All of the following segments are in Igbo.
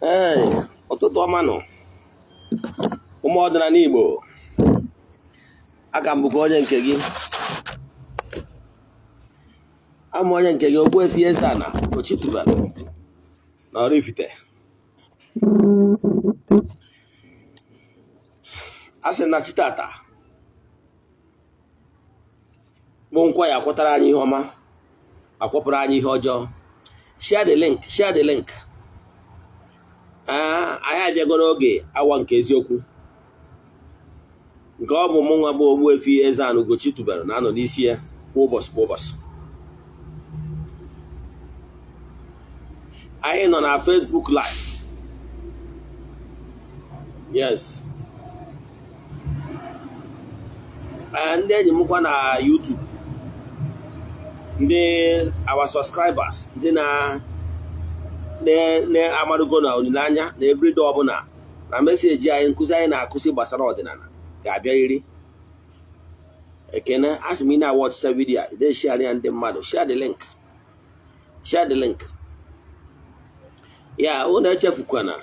Ee, ụtụtụ ọma nụ, ụmụ ọdịnala Igbo. Aka m bụkwa onye nke gị, ama onye nke gị, Ogbuefi Eze-Ana Ugochitubelu na Oraifite. A sị na chi tata bụ nkwọ ya akwọtara anyị ihe ọma, akwọpụrụ anyị ihe ọjọọ. Share the link, share the link. Anyị abịago n'oge awa nke eziokwu, nke ọ bụ mụ nwa bụ Ogbuefi Eze-Ana Ugochitubelu na-anọ n'isi ya kwa ụbọchị kwa ụbọchị. Anyị nọ na Facebook Live. Yes, ndị enyi m kwa na YouTube, ndị our subscribers, ndị na-amarugo na olileanya na everyday ọbụla na message anyị, nkụzi anyị na-akụzi gbasara ọdịnala ga-abịarịrị. Ekene, asị m ị na-awatchịcha video a, ide share ya ndị mmadụ. Share the link, share the link ya. Unu echefukwana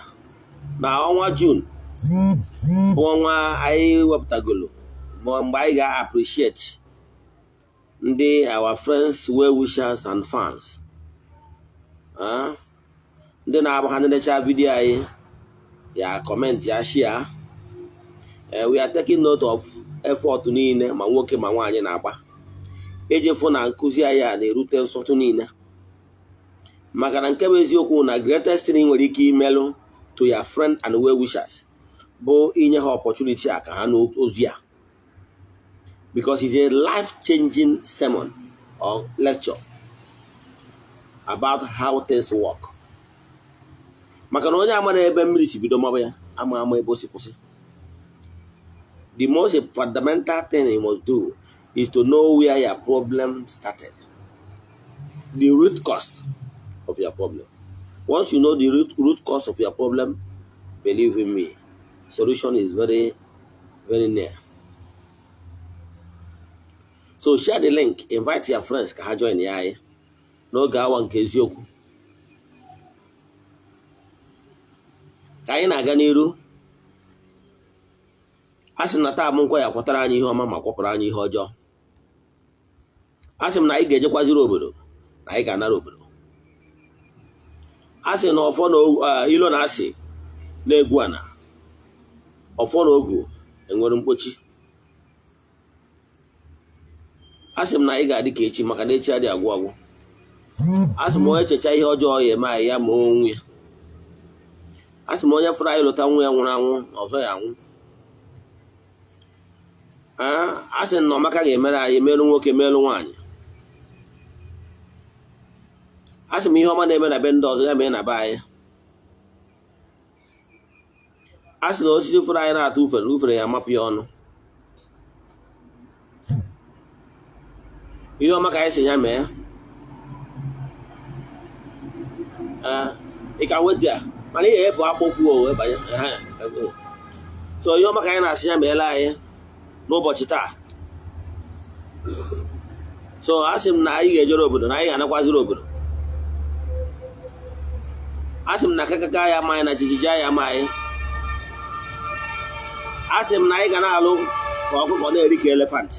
na ọnwa June bụ ọnwa anyị wepụtagolo bụ mgbe anyị ga-appreciate ndị our friends, well wishers and fans, ndị na-abụ ha nenecha video anyị, ya comment, ya share. We are taking note of effort niile ma nwoke ma nwaanyị na-agba iji fụ na nkụzi anyị a na-erute nsọtụ niile, maka na nke bụ eziokwu na greatest thing ị nwere ike imelụ to your friend and well wishers bụ inye ha opportunity a ka ha n'ozi a, because it's a life-changing sermon or lecture about how things work. Maka na onye amara ebe mmiri si bido maba ya, ama ama ebe o si kwụsị. The most fundamental thing you must do is to know where your problem started, the root cause of your problem. Once you know the root cause of your problem, believe in me, solution is very, very near. So share the link, invite your friends ka ha join ya anyị n'oge awa nke eziokwu. Ka anyị na-aga n'iru, a sị na taa bụ nkwọ ya kwọtara anyị ihe ọma ma kwọpụrụ anyị ihe ọjọọ. A sị m na anyị ga-ejekwaziri obodo, na anyị ga-anara obodo. A sị na ọfọ na ilo na asị na-egwu ana, ọfọ na ogu enwere mkpochi. A sị m na anyị ga-adị ka echi, maka na echi adịghị agwụ agwụ. A sị m onye checha ihe ọjọọ ya eme anyị, ya ma onwe ya. A sị m onye fụrụ anyị lụta nwa ya nwụrụ anwụ na ọzọ ya anwụ. A sị na ọmaka ga-emere anyị, merụ nwoke, merụ nwaanyị. A sị m ihe ọma na-eme na be ndị ọzọ, ya mee na be anyị. A sị na osisi fụrụ anyị na-atụ ufere, ufere ya amapụ ya ọnụ. Ihe ọma ka anyị si ya mee. Ị ka weta mana ị ga-epụ akpụkwụ o wee banye. So ihe ọma ka anyị na-asị ya meela anyị n'ụbọchị taa. So a sị m na anyị ga-ejere obodo, na anyị ga-anakwaziri obodo. A sị m na kakaka ya ama anyị, na jijiji ya ama anyị. A sị m na anyị ga na-alụ ka ọkụkọ, na-eri ka elephant,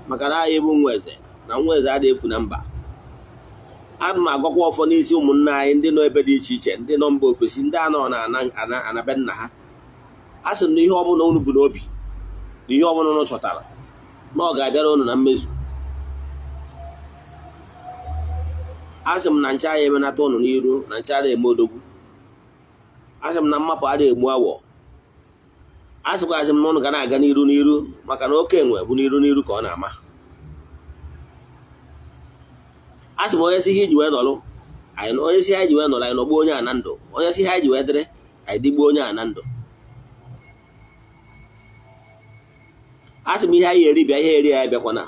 maka na anyị bụ nwa eze, na nwa eze adịghị efu na mba. Ana m agọkwa ọfọ n'isi ụmụnne anyị ndị nọ ebe dị iche iche, ndị nọ mba ofesi, ndị anọ na ana be nna ha. A sị m na ihe ọbụla unu bụ n'obi na ihe ọbụla unu chọtara, na ọ ga-abịara unu na mmezu. A sị m na nche anyị emenata unu n'iru, na nche adịghị eme odogwu. A sị m na mmapụ adịghị egbu awọ. A sịkwazị m na unu ga na-aga n'iru n'iru, maka na oke enwe bụ n'iru n'iru ka ọ na-ama. A sị m onye si ihe iji wee nọrọ anyị, onye si ha ji wee nọrọ anyị, nọgbuo onye a na ndụ. Onye si ha ji wee dịrị anyị, dịgbuo onye a na ndụ. A sị m ihe anyị eri bịa, ihe eri ya bịakwana.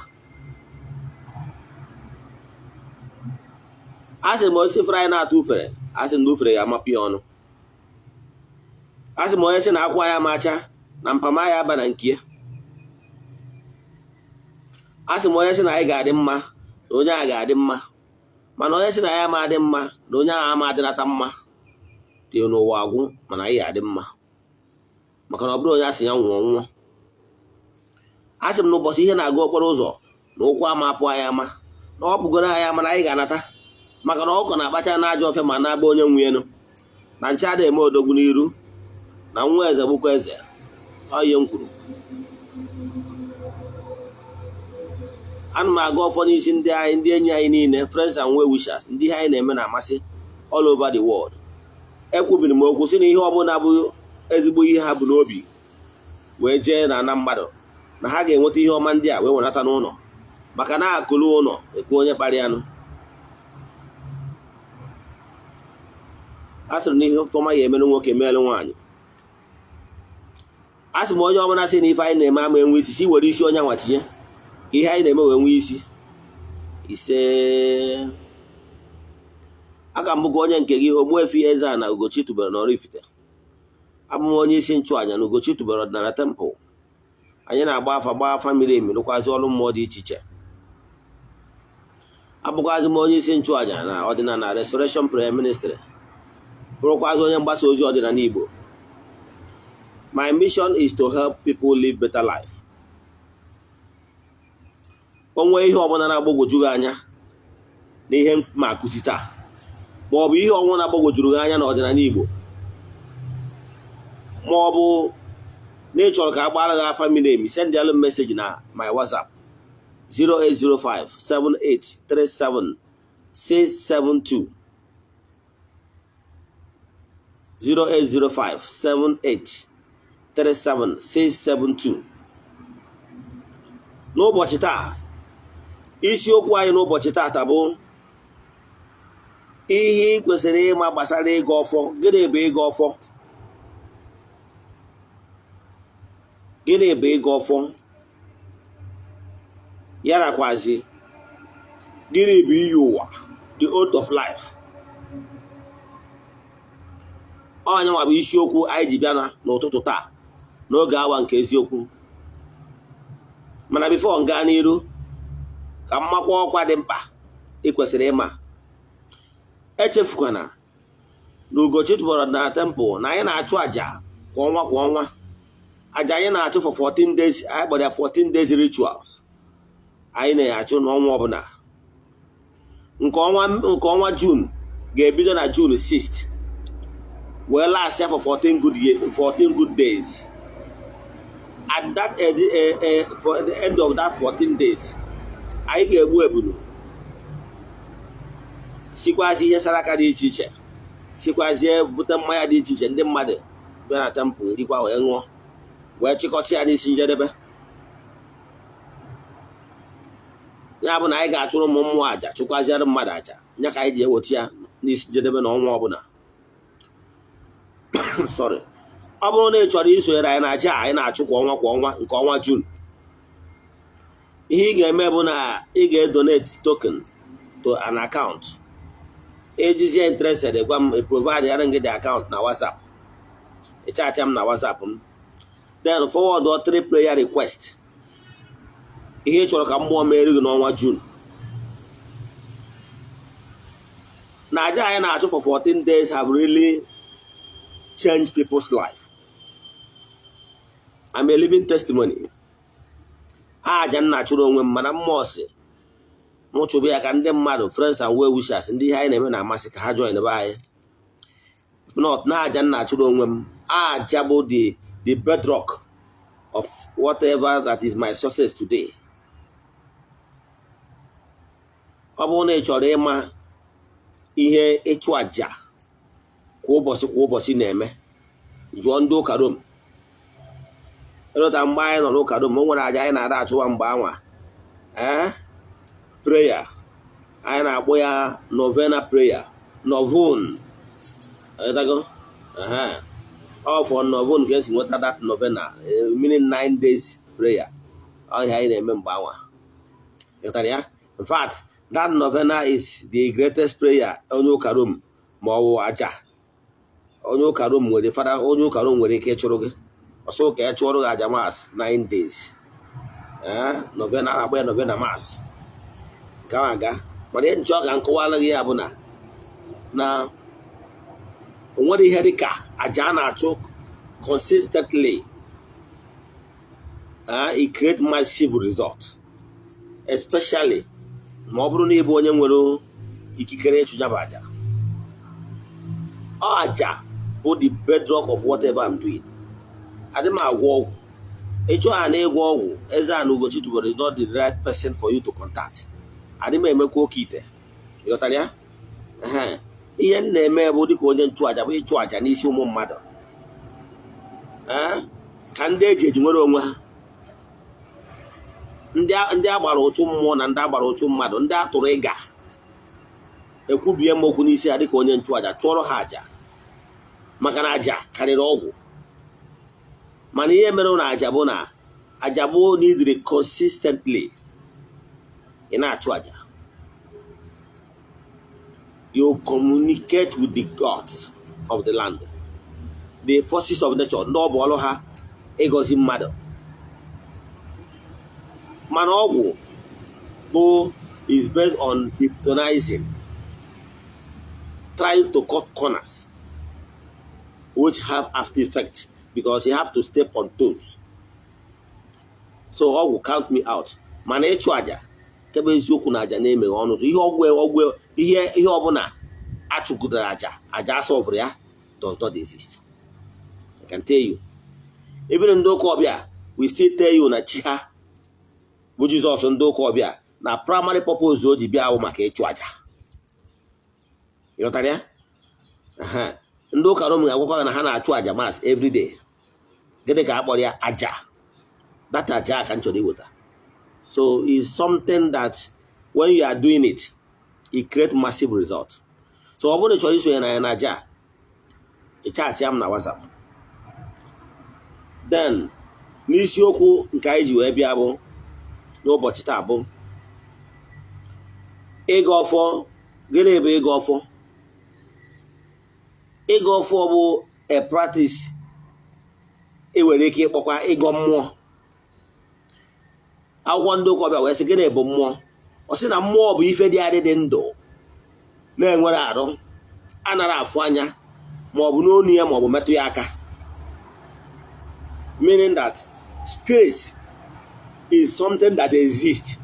A sị m osisi fụrụ anyị na-atụ ufere, a sị m na ufere ya amapụ ya ọnụ. A sị m onye sị na akwa ya macha na mpama ya aba na nke ya. A sị m onye sị na anyị ga-adị mma, na onye a ga-adị mma, Mana onye sị na ya ma adị mma, na onye ahụ ama adịnata mma dị n'ụwa agwụ. Mana anyị adị mma, maka na ọ bụrụ onye a sị ya nwụọ nwụọ. A sị m na ụbọchị ihe na-agụ okporo ụzọ na ụkwụ ama apụ anyị ama, na ọ pụgoro anyị ama na anyị ga-anata, maka na ọkọ na-akpacha n'ajọ ọfịa ma na-agba onye nwe elu na nche adịghị eme odogwu n'iru na nwa eze bụkwa eze. Ọ ihe m kwuru. Ana m agọ ọfọ n'isi ndị anyị, ndị enyi anyị niile, friends and well wishers, ndị ihe anyị na-eme na-amasị all over the world. Ekwubiri m okwu sị na ihe ọbụla bụ ezigbo ihe ha bụ n'obi wee jee na ana mmadụ, na ha ga-enweta ihe ọma ndị a wee wenata n'ụlọ, maka na akụrụ ụlọ ekwu onye kparịa anụ. A sịrị na ihe ọma ya emere nwoke, mere nwaanyị. A sị m onye ọbụla sị na ife anyị na-eme ama enwe isi, si were isi onye anwa tinye ka ihe anyị na-eme wee nwee isi. Ise. Aka m bụkwa onye nke gị, Ogbuefi Eze-Ana Ugochi tubelu n'Oraifite. Abụ m onye isi nchụàjà na Ugochi tubelu ọdịnala temple. Anyị na-agba afa, gbaa afa miri emi, rụkwazi ọrụ mmụọ dị iche iche. Abụkwazi m onye isi nchụàjà na ọdịnala Restoration Prayer Ministry, bụrụkwazi onye mgbasa ozi ọdịnala Igbo. My mission is to help people live better life. O nwee ihe ọbụla na-agbagwoju gị anya n'ihe ma akụzi taa, ma ọ bụ ihe ọnwụ na-agbagwojuru gị anya n'ọdịnala Igbo, ma ọ bụ na ị chọrọ ka a gbara gị afa miri emi, send alụ message na my WhatsApp 0805 7837 672, 0805 7837 672. N'ụbọchị taa, isiokwu anyị n'ụbọchị taata bụ ihe ị kwesịrị ịma gbasara ịgọ ọfọ. Gịnị bụ ịgọ ọfọ? Gịnị bụ ịgọ ọfọ? Ya nakwazi gịnị bụ iyi ụwa, the oath of life? Ọ nyanwa bụ isiokwu anyị ji bịa n'ụtụtụ taa n'oge awa nke eziokwu. Mana before m gaa n'iru, ka m makwa ọkwa dị mkpa ị kwesịrị ịma. Echefukwana na Ugochi tubelu na temple na anyị na-achụ àjà kwa ọnwa kwa ọnwa. Àjà anyị na-achụ for 14 days, anyị kpọrọ ya 14 days rituals. Anyị na-achụ n'ọnwa ọbụla. Nke ọnwa June ga-ebido na June 6 wee last ya for 14 good days. At that for the end of that 14 days, anyị ga-egbu ebulu, sikwazi ihe saraka dị iche iche, sikwazie bute mmanya dị iche iche, ndị mmadụ bịa na temple erikwa wee ṅụọ, wee chịkọta ya n'isi njedebe. Ya bụ na anyị ga-achụrụ ụmụ mmụọ àjà, chụkwaziere mmadụ àjà. Ya ka anyị ji eweta ya n'isi njedebe na ọnwa ọbụla. Sorry. Ọ bụrụ na ị chọrọ isonyere anyị na aja anyị na-achụ kwa ọnwa kwa ọnwa, nke ọnwa June, ihe ị ga-eme bụ na ị ga-edonate token to an account. Ejizie interested, gwa m, provide yara gị the account na WhatsApp, ịchat m na WhatsApp m, then forward all three prayer request, ihe ị chọrọ ka mmụọ mere gị n'ọnwa June. Na aja anyị na-achụ for 14 days have really changed people's life. I'm a living testimony. Aja m na-achụrụ onwe m, mana mmụọ si mụ chụbụ ya ka ndị mmadụ, friends and well wishers, ndị ihe anyị na-eme na-amasị, ka ha join ebe anyị. If not, na aja m na-achụrụ onwe m, aja bụ the bedrock of whatever that is my success today. Ọ bụrụ na ị chọrọ ịma ihe ịchụ aja kwa ụbọchị kwa ụbọchị na-eme, jụọ ndị ụka Rom. Ịlọta mgbe anyị nọ n'ụka Rom, o nwere aja anyị na-ada achụwa mgbe anwa, ee, prayer anyị na-akpọ ya novena prayer, novon. Ọ for novon ka esi nweta that novena, meaning 9 days prayer. Ọ ihe anyị na-eme mgbe anwa, ịghọtara ya? In fact, that novena is the greatest prayer onye ụka Rom ma ọ bụ aja onye ụka Rom nwere, fada onye ụka Rom nwere ike ịchụrụ gị ọsọ ụka ya chụọrọ gị aja mass 9 days, novena, na-akpọ ya novena mass. Ka aga Mana ihe nchọ ka nkọwara gị ya bụ na o nwere ihe dị ka aja a na-achụ consistently, it create massive result, especially ma ọ bụrụ na ị bụ onye nwere ikikere ịchụ ya bụ aja. Ọ aja bụ the bedrock of whatever I'm doing. Adị m agwọ ọgwụ. Ịchọ ha na ịgwọ ọgwụ, Eze-Ana Ugochi tubelu is not the right person for you to contact. Adị m emekwa oke ite, ịghọtara ya? Ihe m na-eme bụ, dịka onye nchụaja, bụ ịchụ aja n'isi ụmụ mmadụ ka ndị eji eji nwere onwe ha, ndị agbara ụchụ mmụọ na ndị agbara ụchụ mmadụ, ndị a tụrụ ịga ekwubie m okwu n'isi ha dịka onye nchụaja, chụọrọ ha aja, maka na aja karịrị ọgwụ. Mana ihe mere na aja bụ na aja bụ n'idiri consistently ị na-achụ aja, you communicate with the gods of the land, the forces of nature, ndị ọ bụ ọrụ ha ịgọzi mmadụ. Mana ọgwụ bụ is based on hypnotizing, trying to cut corners, which have after effect because you have to step on toes. So ọgwụ, count me out. Mana ịchụ aja kebe eziokwu na aja na-emeghe ọnụ ụzọ. Ihe ọgwụ, ọgwụ, ihe ọbụla achụgidere aja, aja asọvụrụ ya, does not exist. I can tell you, even ndị ụka ọbịa we still tell you na chi ha bụ Jizọs. Ndị ụka ọbịa na primary purpose o ji bịa ahụ maka ịchụ aja, ịghọtara ya? Ndị ụka Rom ga-agwakwa na ha na-achụ aja mass everyday. Gịnị ka a kpọrọ ya? Aja. That aja ka m chọrọ iweta. So it's something that when you are doing it, it create massive result. So ọ bụrụ na ị chọrọ isonye na ya na aja, ị chat m na WhatsApp. Then n'isiokwu nke anyị ji wee bịa bụ n'ụbọchị taa bụ ịga ọfọ. Gịnị bụ ịga ọfọ? Ịga ọfọ bụ a practice ị nwere ike ịkpọkwa ịgọ mmụọ. Akwụkwọ ndị ụka ọbịa wee sị, gịnị bụ mmụọ? Ọ sị na mmụọ bụ ife dị adị, dị ndụ, na-enwere arụ, anara afụ anya, ma ọ bụ n'onu ya, ma ọ bụ metụ ya aka, meaning that spirit is something that exists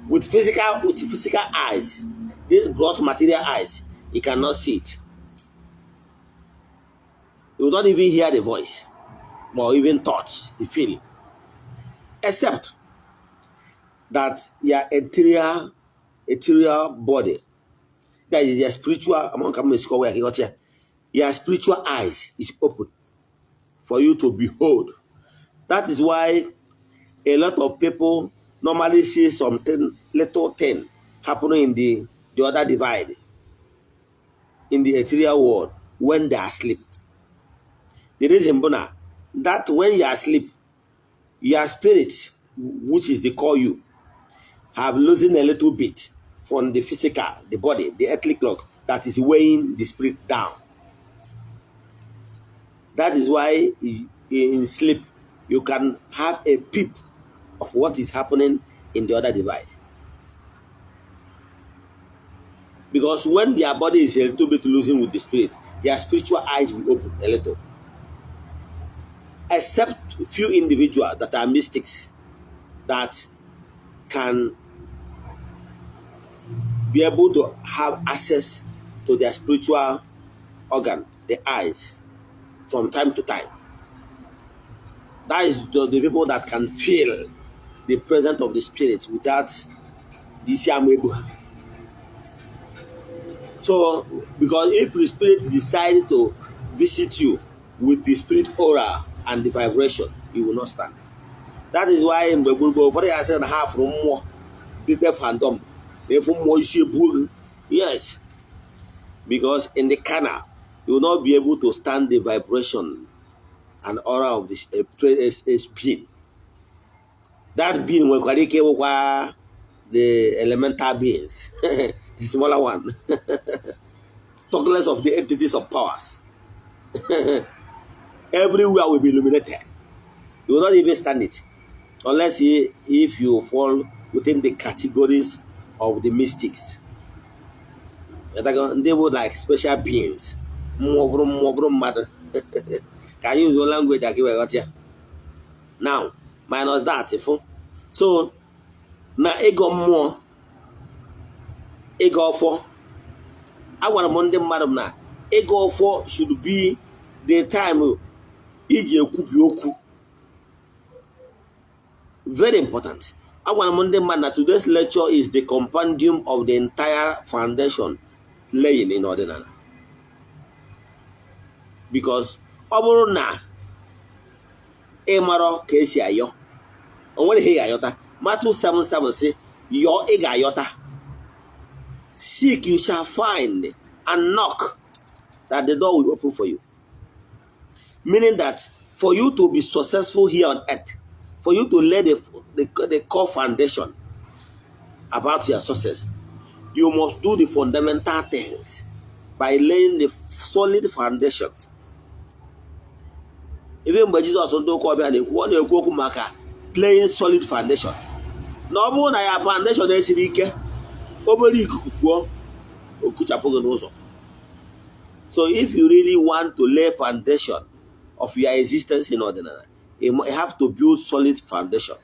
with physical eyes. This gross material eyes, you cannot see it. You will not even hear the voice or even touch the feeling, except that your interior body, that is your spiritual, among your spiritual eyes is open for you to behold. That is why a lot of people normally see something, little thing happening in the other divide, in the ethereal world, when they are asleep. The reason bụ na that when you are asleep, your spirit, which is the core you, have loosened a little bit from the physical, the body, the earthly cloak that is weighing the spirit down. That is why in sleep you can have a peep of what is happening in the other divide. Because when their body is a little bit losing with the spirit, their spiritual eyes will open a little. Except few individuals that are mystics that can be able to have access to their spiritual organ, the eyes, from time to time. That is the people that can feel the presence of the spirit without the isi ama ebu ha. So, because if the spirit decide to visit you with the spirit aura and the vibration, you will not stand. That is why mgbe gboo, ụfọdụ ya sị na ha fụrụ mmụọ dị deaf and dumb, na-efu mmụọ isi ebuo gị. Yes, because in the carnal, you will not be able to stand the vibration and aura of this a being. That being nwekwara ike ịwụkwa the elemental beings, the smaller one, talk less of the entities of powers. Everywhere will be illuminated. You will not even stand it. Unless if you fall within the categories of the mystics. Ndị bụ like special beings, mmụọ bụrụ mmụọ bụrụ mmadụ, ka anyị use language aka wee ghọta ya. Now, minus that, ịfụ so na ịgọ mmụọ, ịgọ ọfọ, agwara m ndị mmadụ na ịgọ ọfọ should be the time iji ekwubi okwu. Very important. Agwara m ndị mmadụ na today's lecture is the compendium of the entire foundation laying in ọdịnala, because ọ bụrụ na ị marọ ka esi ayọ, o nwere ihe ị ga-ayọta. Matthew 7:7 sị, "Yọọ, ị ga-ayọta. Seek, you shall find, and knock, that the door will open for you." Meaning that for you to be successful here on earth, for you to lay the core foundation about your success, you must do the fundamental things by laying the solid foundation. Even mgbe Jizọs ndị ụka ọbịa na-ekwu, ọ na-ekwu okwu maka laying solid foundation, na ọ bụrụ na ya foundation esiri ike, obere ikuku kwuo, okuchapụ gị n'ụzọ. So if you really want to lay foundation of your existence in ọdịnala, you have to build solid foundation,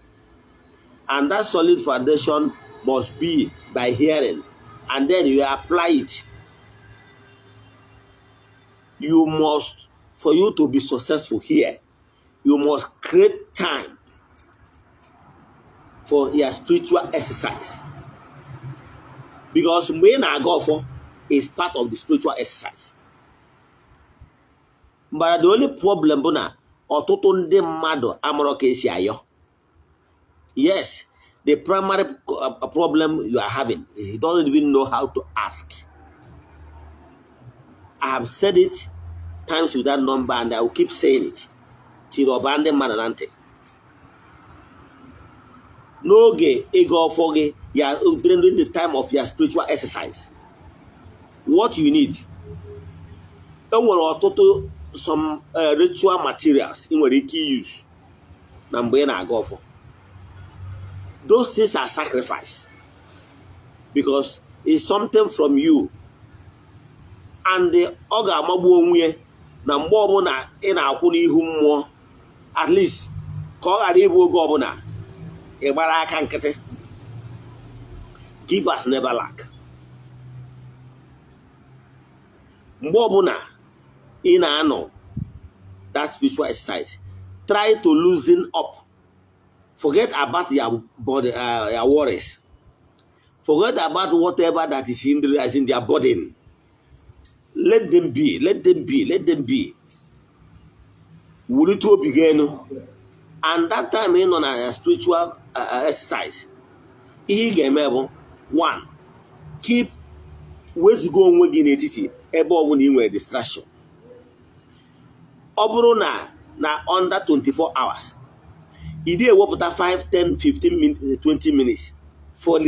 and that solid foundation must be by hearing and then you apply it. You must, for you to be successful here, you must create time for your spiritual exercise, because mgbe ị na-aga ọfọ is part of the spiritual exercise. But the only problem bụ na ọtụtụ ndị mmadụ amarọ ka esi ayọ. Yes, the primary problem you are having is you don't even know how to ask. I have said it times with that number and I will keep saying it till ọba ndị mmadụ na ntị. N'oge ịga ọfọ gị ya, during the time of your spiritual exercise, what you need, e nwere ọtụtụ some ritual materials ị nwere ike use na mgbe ị na-aga ọfọ. Those things are sacrifice because it's something from you, and ọ ga-amagbu onwe ya na mgbe ọbụla ị na-akwụ n'ihu mmụọ, at least ka ọ ghara ịbụ oge ọbụla ị gbara aka nkịtị. Givers never lack. Mgbe ọbụla ị na-anọ that spiritual exercise, try to loosen up. Forget about your body, your worries. Forget about whatever that is hindering, as in their burden. Let them be, let them be, let them be. Wulite obi gị elu. And that time ị nọ na spiritual exercise, ihe ị ga-eme bụ, one, keep, wezuga onwe gị n'etiti ebe ọbụla ị nwere distraction. Ọ bụrụ na under 24 hours ị dị ewepụta 5, 10, 15 minutes, 20 minutes for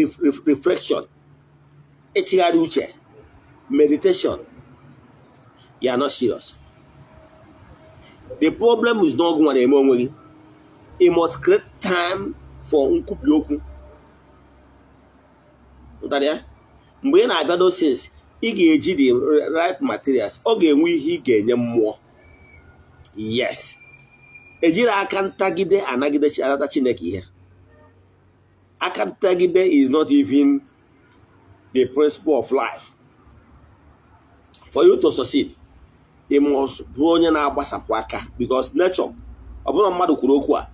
reflection, ịchịgharị uche, meditation, you are not serious. The problem is not gụnwa na-eme onwe gị. You must create time for nkwubi okwu. Pụtara ya, mgbe ị na-abịa those things, ị ga-eji the right materials. Ọ ga-enwe ihe ị ga-enye mmụọ. Yes, ejiri aka ntagide anagide anata Chineke ihe. Aka ntagide is not even the principle of life. For you to succeed, you must bụ onye na-agbasapụ aka, because nature, ọ bụrụ mmadụ kwuru okwu a,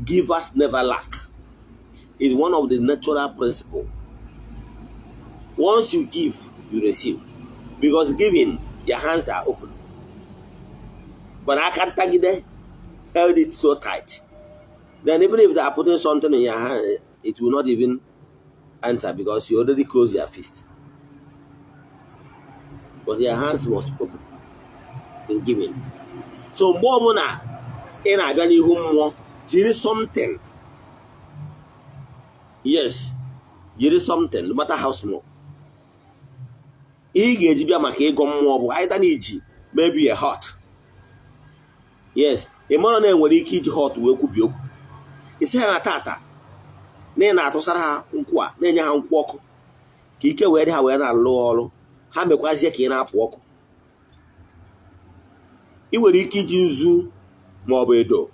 "Givers never lack" is one of the natural principle. Once you give, you receive, because giving, your hands are open. But aka ntagide held it so tight, then even if they are putting something in your hand, it will not even enter because you already closed your fist. But your hands must open in giving. So mgbe ọbụla ị na-abịa n'ihu mmụọ, jiri something. Yes, jiri something, no matter how small. Ihe ị ga-eji bịa maka ịgọ mmụọ bụ either na iji maybe a heart. Yes, ị mara na enwere ike iji heart wee kwubi okwu. Isi ha na tata na ị na-atụsara ha nkwụ a, na-enye ha nkwụ ọkụ ka ike wee dị ha wee na-alụ ọrụ ha, mekwazie ka ị na-apụ ọkụ. Ị nwere ike iji nzu ma ọ bụ edo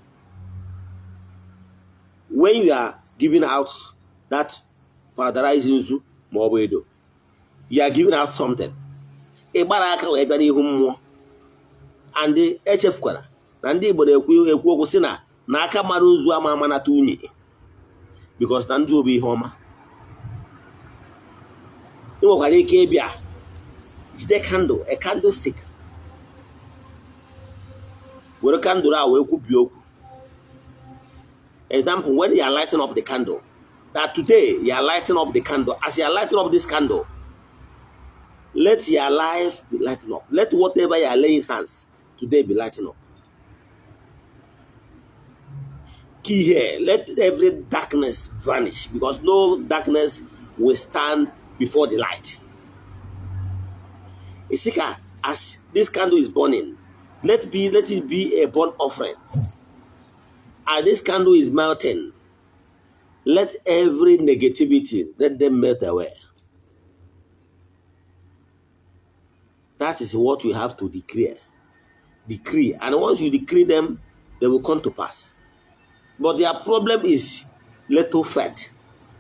when you are giving out that powderized nzu ma ọ bụ edo. You are giving out something. Ị gbara aka wee bịa n'ihu mmụọ. And echefukwara na ndị Igbo na-ekwu ekwu okwu sị na aka mara nzu ama amanata unyi, because na nzu bụ ihe ọma. Ị nwekwara ike ịbịa jide candle, a candlestick, were candle a wee kwubie okwu. Example, when you are lighting up the candle, that today you are lighting up the candle, as you are lighting up this candle, let your life be lighting up, let whatever you are laying hands today be lighting up. Key here, let every darkness vanish, because no darkness will stand before the light. You see, as this candle is burning, let it be a burnt offering. As this candle is melting, let every negativity, let them melt away. That is what you have to declare. Decree. And once you decree them, they will come to pass. But their problem is little faith.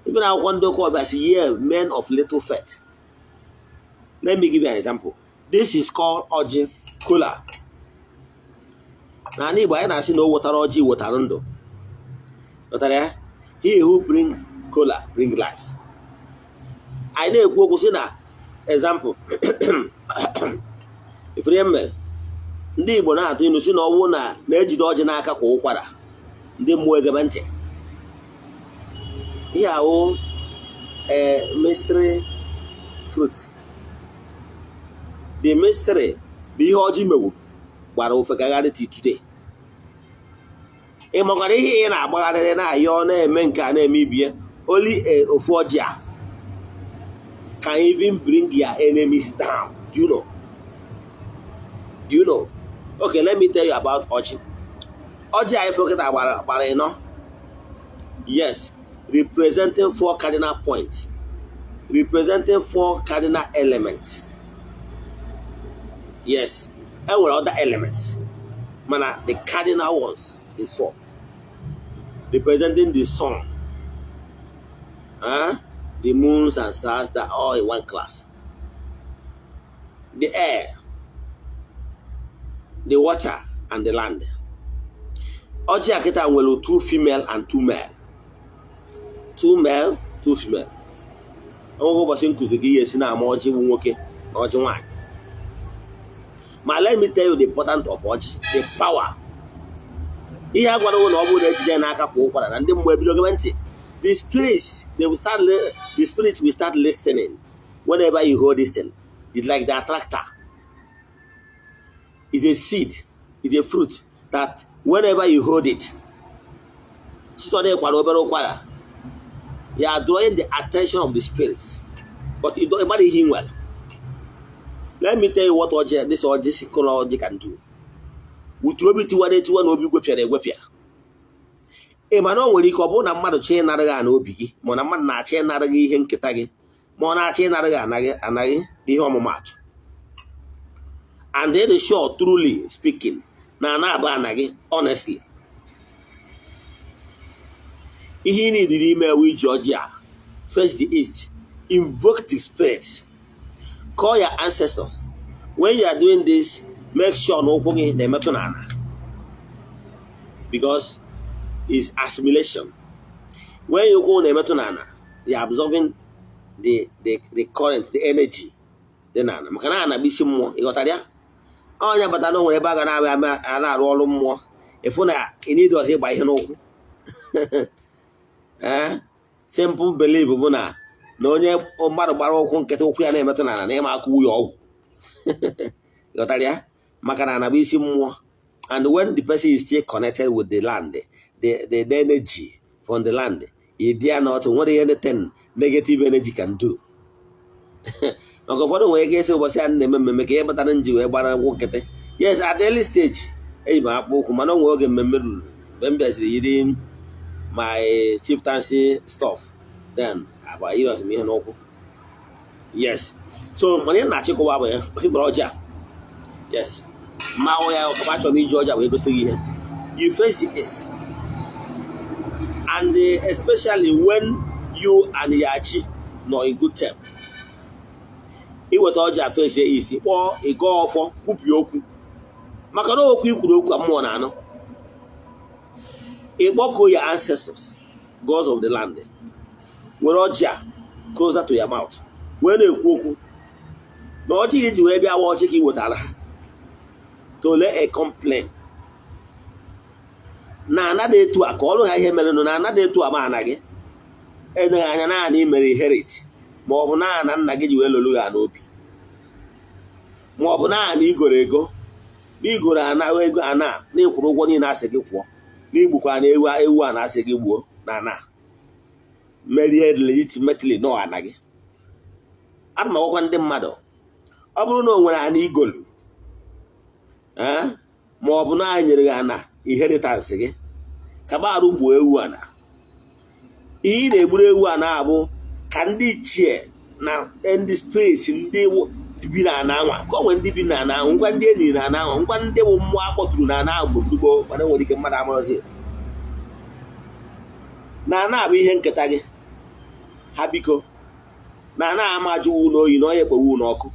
Even I want to call as ye men of little faith. Let me give you an example. This is called ọjị, kola. N'ala Igbo, anyị na-asị na o wetara ọjị wetara ndụ. Ghọtara ya? He who bring kola bring life. Anyị na-ekwu okwu sị na, example, ifere ihe mere ndị Igbo na-atụ ilu sị na ọnwụ na na-ejide ọjị n'aka kwa ụkwara, ndị mmụọ egebe ntị. Ihe ahụ, ee, mystery fruit, the mystery bụ ihe ọjị mewu gbara ofe gagharị till today. Ị makwara ihe ị na-agbagharịrị na-ayọ na-eme nke a na-eme ibie only a ofu ọjị a can even bring your enemies down. Do you know? Do you know? Okay, let me tell you about ọjị. Ọjị anyị fọkịta gbara ịnọ, yes, representing four cardinal points, representing four cardinal elements. Yes, e nwere other elements, mana the cardinal ones is four, representing the sun, the moons and stars that are all in one class, the air, the water and the land. Ọjị a kịta nwere two female and two male, two male, two female. Enweghị ụbọchị nkụzi gị ihe esi na-ama ọjị bụ nwoke na ọjị nwaanyị. Ma let me tell you the importance of ọjị, the power. Ihe a gwara na ọ bụrụ na ejide n'aka kwa ụkwara na ndị mmụọ ebido gebe ntị. The spirits, they will start the spirit will start listening whenever you hold this thing. It's like the attractor. It's a seed, it's a fruit that whenever you hold it, site na ịkwara obere ụkwara, you are drawing the attention of the spirits, but you don't ịmara ihe ị nwere. Let me tell you what ọjị, this ọjị, single ọjị can do with obi tiwara etiwa na obi gwepịara egwepịa. Ị ma na o nwere ike ọ bụrụ na mmadụ chọọ ịnara gị ana obi gị, ma na mmadụ na-achọ ịnara gị ihe nketa gị, ma ọ na-achọ ịnara gị anaghị anaghị ihe ọmụmatụ, and it is sure, truly speaking, na ana abụ anaghị. Honestly, ihe ị niile ime ewu iji ọjị a, face the east, invoke the spirits, call your ancestors. When you are doing this, make sure na ụkwụ gị na-emetụ n'ala, because it's assimilation. When you ụkwụ na-emetụ n'ala, you are absorbing the current, the energy dị n'ala, maka na ana bụ isi mmụọ. Ị ghọtara ya? Onye bata na o nwere ebe a ga na-abịa a na-arụ ọrụ mmụọ, ịfụ na ị need ọzọ ịgba ihe n'ụkwụ. Ee, simple belief bụ na onye mmadụ gbara ụkwụ nkịtị, ụkwụ ya na-emetụ n'ala, na ịma aka wuya ọgwụ. Ghọtara ya? Maka na ana bụ isi mmụọ, and when the person is still connected with the land, the energy from the land, you dare not nwere anything negative energy can do. Maka ụfọdụ nwere ike ịsị ụbọchị a na-eme mmemme ka ihe kpatara nji wee gbara ụkwụ nkịtị. Yes, at the early stage eyi m akpụ ụkwụ, mana o nwere oge mmemme ruru mgbe m bịaziri yiri. My chieftaincy stuff, then agba yirọzi m ihe n'ụkwụ. Yes, so mana ị na-achịkọwa bụ ya ịgbara ọjị a. Yes, mmanwụ ya ọkọba. Achọrọ m iji ọjị a wee gosi gị ihe. You face the east, and especially when you and your chi nọ in good term, iweta ọjị a, face east, kpọọ, ịgọ ọfọ, kwupie okwu, maka na okwu ikwuru, okwu a mmụọ na-anụ. Ịkpọkuo your ancestors, gods of the land, were ọjị a closer to your mouth wee na-ekwu okwu na ọjị iji wee bịa wa ọjị ka ị wetara ha to lay a complaint na ana dị etu a, ka ọrụ ha ihe merenụ na ana dị etu a. Ma ana gị eneghị anya naanị mere inherit, ma ọ bụ naanị nna gị ji wee lolu ha n'obi, ma ọ bụ naanị igoro ego na igoro ana ego ana na ịkwụrụ ụgwọ niile asị gị kwụọ, na igbukwa na ewu ewu a na-asị gị gbuo na ana merie legitimately nọ ana gị. Ana m agwakwa ndị mmadụ, ọ bụrụ na o nwere ana igolu, ma ọ bụ na anyị nyere gị ana inheritance gị, kaba arụ gbuo ewu ana. Ihe ị na-egburu ewu a na-abụ ka ndị ichie na ndị spirits, ndị bi na ana anwa, ka o nwere ndị bi na ana ahụ, ngwa, ndị enyi na ana ahụ, ngwa, ndị bụ mmụọ akpọturu na ana ahụ mgbe gboo, mana nwere ike mmadụ amarọzi na ana abụ ihe nketa gị. Ha biko na ana ama ajụwu n'oyi na onye ekpewu n'ọkụ,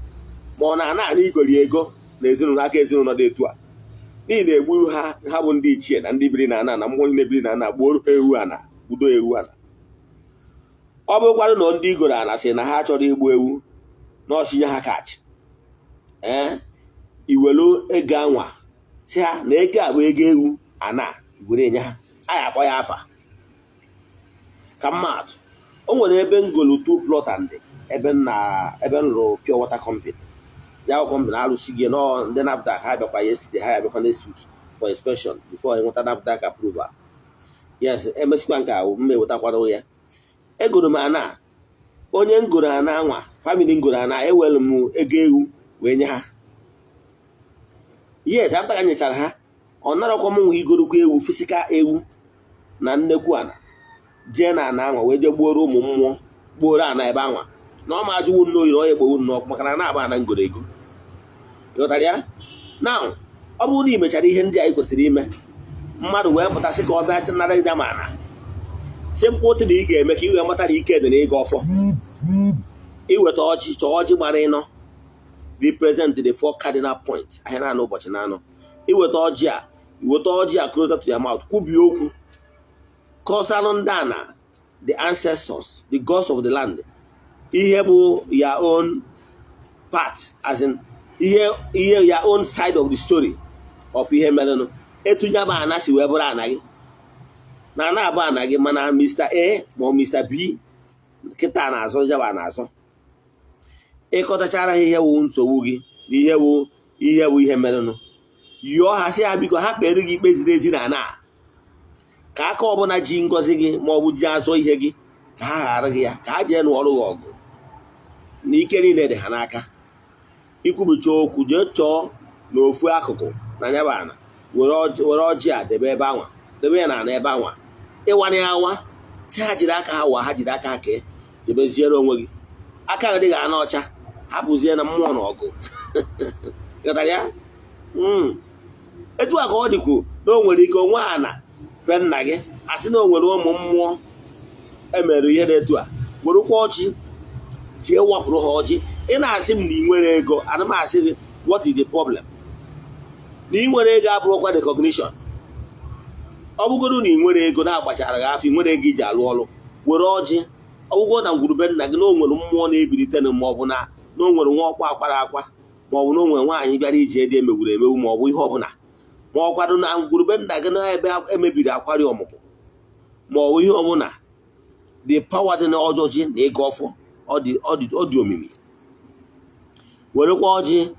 ma ọ na ana ana igori ego na ezinụlọ aka ezinụlọ dị etu a, n'ihi na egburu ha. Ha bụ ndị ichie na ndị biri na ana na mmụọ niile biri na ana, gbuoro ha ewu ana, udo ewu ana. Ọ bụrụkwanụ na ndị igoro ana sị na ha chọrọ igbu ewu na ọsinye ha kaachị, ee, iwelu ego anwa si ha na ego a bụ ego ewu ana, were enye ha. Anyị akpọ ya afa ka mmadụ. O nwere ebe ngolu two plot and ebe m na ebe m rụrụ pure water company. Ya bụ company alụsi gị nọ, ndị NAFDAC ha bịakwa yesterday, ha abịakwa next week for inspection before enweta NAFDAC approval. Yes, emesikwa nke ahụ m ewetakwara ya. Egoro m ana, onye ngoro ana anwa, family ngoro ana, ewelu m ego ewu wee nye ha. Yes, after ka nyechara ha, ọ narakwa m nwa igorokwa ewu, physical ewu na nnekwu ana, jee na ana anwa wee jee gbuoro ụmụ mmụọ, gbuoro ana ebe anwa na ọ ma ajụwu nne oyi na onye gbowu nnọọ, maka na na-agba ana ngoro ego. Ịghọtara ya? Now, ọ bụrụ na ị mechara ihe ndị a ị kwesịrị ime, mmadụ wee pụtasị ka ọ bịa nara gị ma ana, simple thing ị ga-eme ka ị wee mata na ike dị na ịga ọfọ, iweta ọjị, chọọ ọjị gbara ịnọ, represent the four cardinal points, ahịa na-anọ ụbọchị na-anọ. Iweta ọjị a, iweta ọjị a closer to your mouth, kwubie okwu, kọsalụ ndị ana, the ancestors, the gods of the land, ihe bụ your own part, as in ihe your own side of the story of ihe merenụ, etu ya bụ ana si wee bụrụ ana gị, na ana abụ ana gị, mana Mr. A ma ọ Mr. B kịta na-azọ ya na-azọ. Ịkọtachara ha ihe wụ nsogbu gị na ihe wụ ihe merenụ, yọọ ha, sị ha biko ha kpere gị ikpe ziri ezi na ana, ka aka ọbụla ji ngọzi gị ma ọ bụ ji azọ ihe gị, ka ha ghara gị ya, ka ha jee nụọrụ gị ọgụ, na ike niile dị ha n'aka. Ikwubicha okwu, jee chọọ n'ofu akụkụ na ya bụ ana, were ọjị a debe ebe anwa, debe ya na ana ebe anwa, ịwana ya awa, si ha jiri aka ha wa, ha jiri aka ha kee, jebeziere onwe gị aka gị dịghị ana ọcha, hapụzie na mmụọ na ọgụ. Ghọtara ya? Etu a ka ọ dịkwu na o nwere ike onwe ana be nna gị, asị na o nwere ụmụ mmụọ emere ihe dị etu a, werekwa ọjị jee wapụrụ ha ọjị. Ị na-asị m na ị nwere ego, ana m asị gị, what is the problem? Na ị nwere ego abụrụkwa recognition. Ọ bụgoro na ị nwere ego na-agbachara gị afọ, ị nwere ego iji alụ ọrụ, were ọjị. Ọgwụgwọ na ngwurube nna gị na o nwere mmụọ na-ebilite, ma ọ bụ na o nwere nwa ọkwa akwara akwa, ma ọ bụ na o nwere nwaanyị bịara ije dị emegburu emegbu, ma ọ bụ ihe ọbụla, ma ọ kwado na ngwurube nna gị na ebe emebiri akwari ọmụmụ, ma ọ bụ ihe ọbụla, the power dị na ọjọji na ịga ọfọ, ọ dị omimi. Werekwa ọjị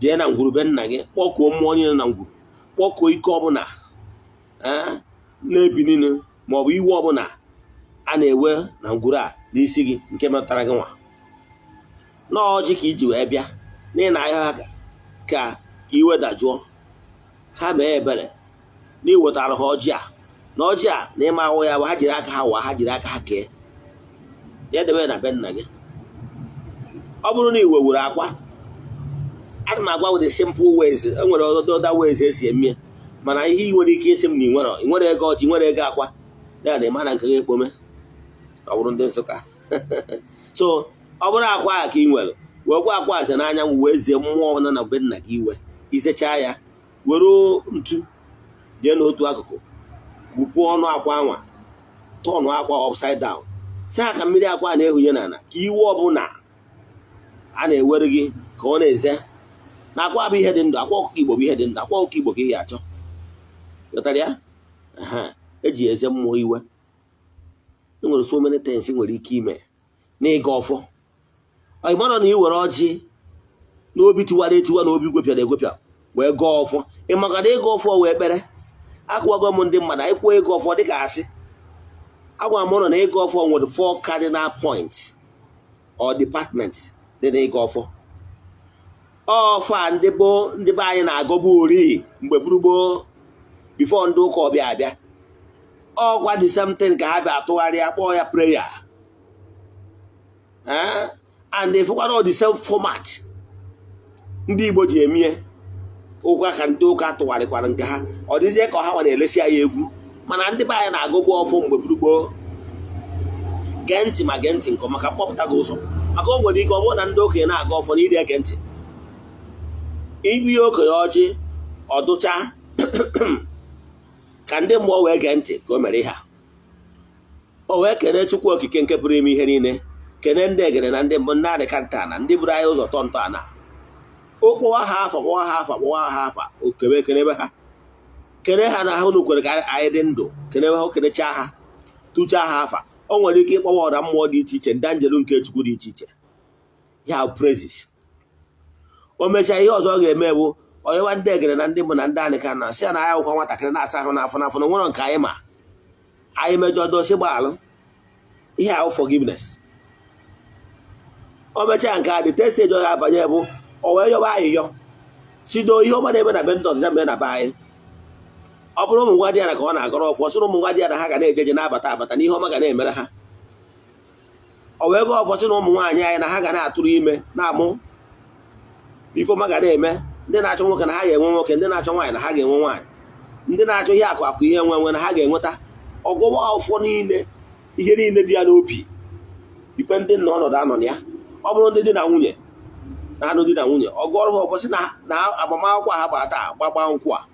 jee na ngwurube nna gị, kpọkuo mmụọ niile na ngwuru, kpọkuo ike ọbụla na-ebi niile, ma ọ bụ iwe ọbụla a na-ewe na ngwuru a n'isi gị nke metụtara gị nwa n'ọjị ka iji wee bịa n'ihi na ahịa ha ka ka iwe dajụọ, ha mee ebere na iwetara ha ọjị a. Na ọjị a na ịma ahụ ya bụ ha jiri aka ha waa, ha jiri aka ha kee ya, debe na be nna gị. Ọ bụrụ na iwe were akwa, ana m agwa with the simple ways. E nwere other ways esi eme, mana ihe ị nwere ike isi m na ị nwere, ị nwere ego ọjị, ị nwere ego akwa ya na ịma na nke gị ekpome. Ọ bụrụ ndị Nsụka, so ọ bụrụ akwa a ka ị nwere, wee akwa aze n'anyanwụ, wee zie mmụọ ọbụla na be nna gị iwe. Isechaa ya, were ntu jee n'otu akụkụ, gwupuo ọnụ akwa anwa, tọnụ akwa upside down, si ka mmiri akwa na-ehunye n'ala, ka iwe ọbụla a na-ewere gị ka ọ na-eze. Na akwa bụ ihe dị ndụ, akwa ọkụkọ Igbo bụ ihe dị ndụ, akwa ọkụkọ Igbo ka ị ga-achọ. Ghọtara ya? Eji eze mmụọ iwe. E nwere so many things ị nwere ike ime n'ịga ọfọ. Ọ mara na ị were ọjị n'obi tiwara etiwa na obi gwepịara egwepịa wee gọọ ọfọ, ị maka na ịga ọfọ wee kpere. Akwụwago m ndị mmadụ, anyị kwuo ịga ọfọ dịka asị agwa m ụlọ na ịga ọfọ nwere four cardinal points or departments dị n'ịga ọfọ. Ọfọ a, ndị gboo, ndị be anyị na-agọbu ori mgbe gburugboo, before ndị ụka ọbịa abịa. Ọkwa the same thing ka ha bịa atụgharịa, kpọọ ya prayer, and ịfụkwara the same format ndị Igbo ji emie ụka ka ndị ụka tụgharịkwara nke ha. Ọ dịzie ka ha nwa na-elesi anyị egwu, mana ndị be anyị na-agụgbu ọfọ mgbe gburugboo. Gee ntị, ma gee ntị nke ọma ka mkpọpụta gị ụzọ, maka o nwere ike ọ bụrụ na ndị okenye na-aga ọfọ na iri ege ntị. Ibi okenye ọjị ọdụcha ka ndị mmụọ wee gee ntị ka o mere ihe a. O wee kene Chukwu Okike nke pụrụ ime ihe niile, kene ndị egere na ndị mbụ, ndị adịka nta na ndị buru anyị ụzọ tọ ntọala. O kpọwa ha afa, kpọwa ha afa, kpọwa ha afa, okebe kenebe ha, kene ha na ha unu kwere ka anyị dị ndụ, kenebe ha, kenechaa ha, tụchaa ha afa. O nwere ike ịkpọwa ọra mmụọ dị iche iche, ndị anjelu nke Chukwu dị iche iche, ya praises. O mechaa, ihe ọzọ ọ ga-eme bụ onyewa ndị egere na ndị mbụ na ndị anịka na sị ya na anyị akwụkwọ nwatakịrị na-asa ahụ n'afọ n'afọ na nwere nke anyị ma anyị mejọ, dosi gbaalụ ihe ahụ, forgiveness. O mechaa nke a, dị test stage ọ ga-abanye bụ o wee yọba ayịyọ, sido ihe ọma na-eme na be ndị ọzọ mee na be anyị. Ọ bụrụ ụmụ nwa di ya na ka ọ na-agọrọ ọfọ, sịrị ụmụ nwa di ya na ha ga na-ejeje na-abata abata na ihe ọma ga na-emere ha. O wee gọọ ọfọ sị na ụmụ nwaanyị anyị na ha ga na-atụrụ ime, na-amụ, ife ọma ga na-eme. Ndị na-achọ nwoke na ha ga-enwe nwoke, ndị na-achọ nwaanyị na ha ga-enwe nwaanyị, ndị na-achọ ihe akụ akụ, ihe nwe nwe na ha ga-enweta. Ọgọwa ọfọ niile, ihe niile dị ya n'obi, depending na ọnọdụ anọ na ya. Ọ bụrụ ndị di na nwunye na-anụ di na nwunye, ọ gụọrọ ha ọfọ sị na agbamakwụkwọ ha gbara taa, gbagba nkwụ a,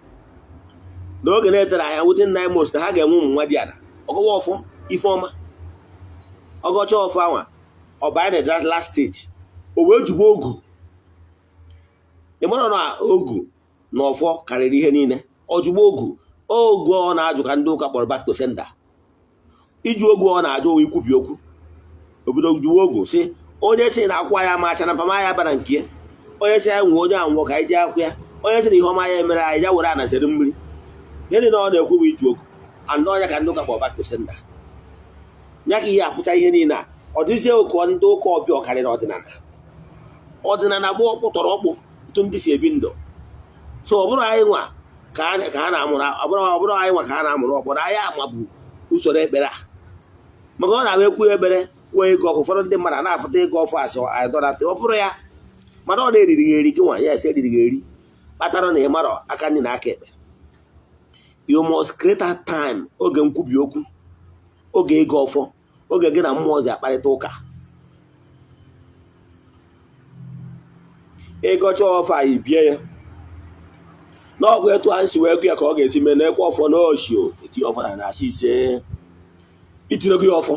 n'oge na-etere anya, within 9 months, na ha ga-enwe ụmụ nwa dị ala. Ọgọwa ọfọ ife ọma, ọgọcha ọfọ anwa, ọ banye na that last stage, o wee jugbo ogu. Ị mara na ogu na ọfọ karịrị ihe niile. Ọjụgbo ogu, ogu ọ na-ajụ ka ndị ụka kpọrọ back to sender. Iji ogu ọ na-ajụ owe ikwubi okwu obodo juwe ogu si onye si na akwa ya macha na mpama ya bara nke ya, onye si ya nwee onye anwụọ ka anyị ji akwụ ya, onye si na ihe ọma ya emere anyị, ya were anasịrị mmiri. Gịnị na ọ na-ekwu bụ iji ogu and ọnya ka ndị ụka kpọrọ back to sender ya, ka ihe afụcha ihe niile a. Ọ dịzie ụkọ ndị ụka ọbịa ọkarịrị ọdịnala. Ọdịnala bụ ọkpụ tọrọ ọkpụ etu ndị si ebi ndụ. So ọ bụrụ anyị nwa ka a na-amụrụ, ọ bụrụ anyị nwa ka a na-amụrụ ọkpọrọ anyị ama bụ usoro ekpere a, maka ọ na-abụ ekwu ekpere kwuo ego ọfụ, ụfọdụ ndị mmadụ na-afụta ego ọfụ asị idọlatị. Ọ bụrụ ya, mana ọ na-eriri gị eri, gị nwa ya esi eriri gị eri, kpatara na ị marọ aka nri na aka ekpe. You must create that time, oge nkwubi okwu, oge ịga ọfọ, oge gị na mmụọ ji akparịta ụka. Ịgọcha ọfọ anyị bie ya n'ọgwụ etu anyị si wee gụ ya ka ọ ga-esi mee na-ekwe ọfọ n'oshio etinye ọfọ na na-asị ise itinye gị ọfọ.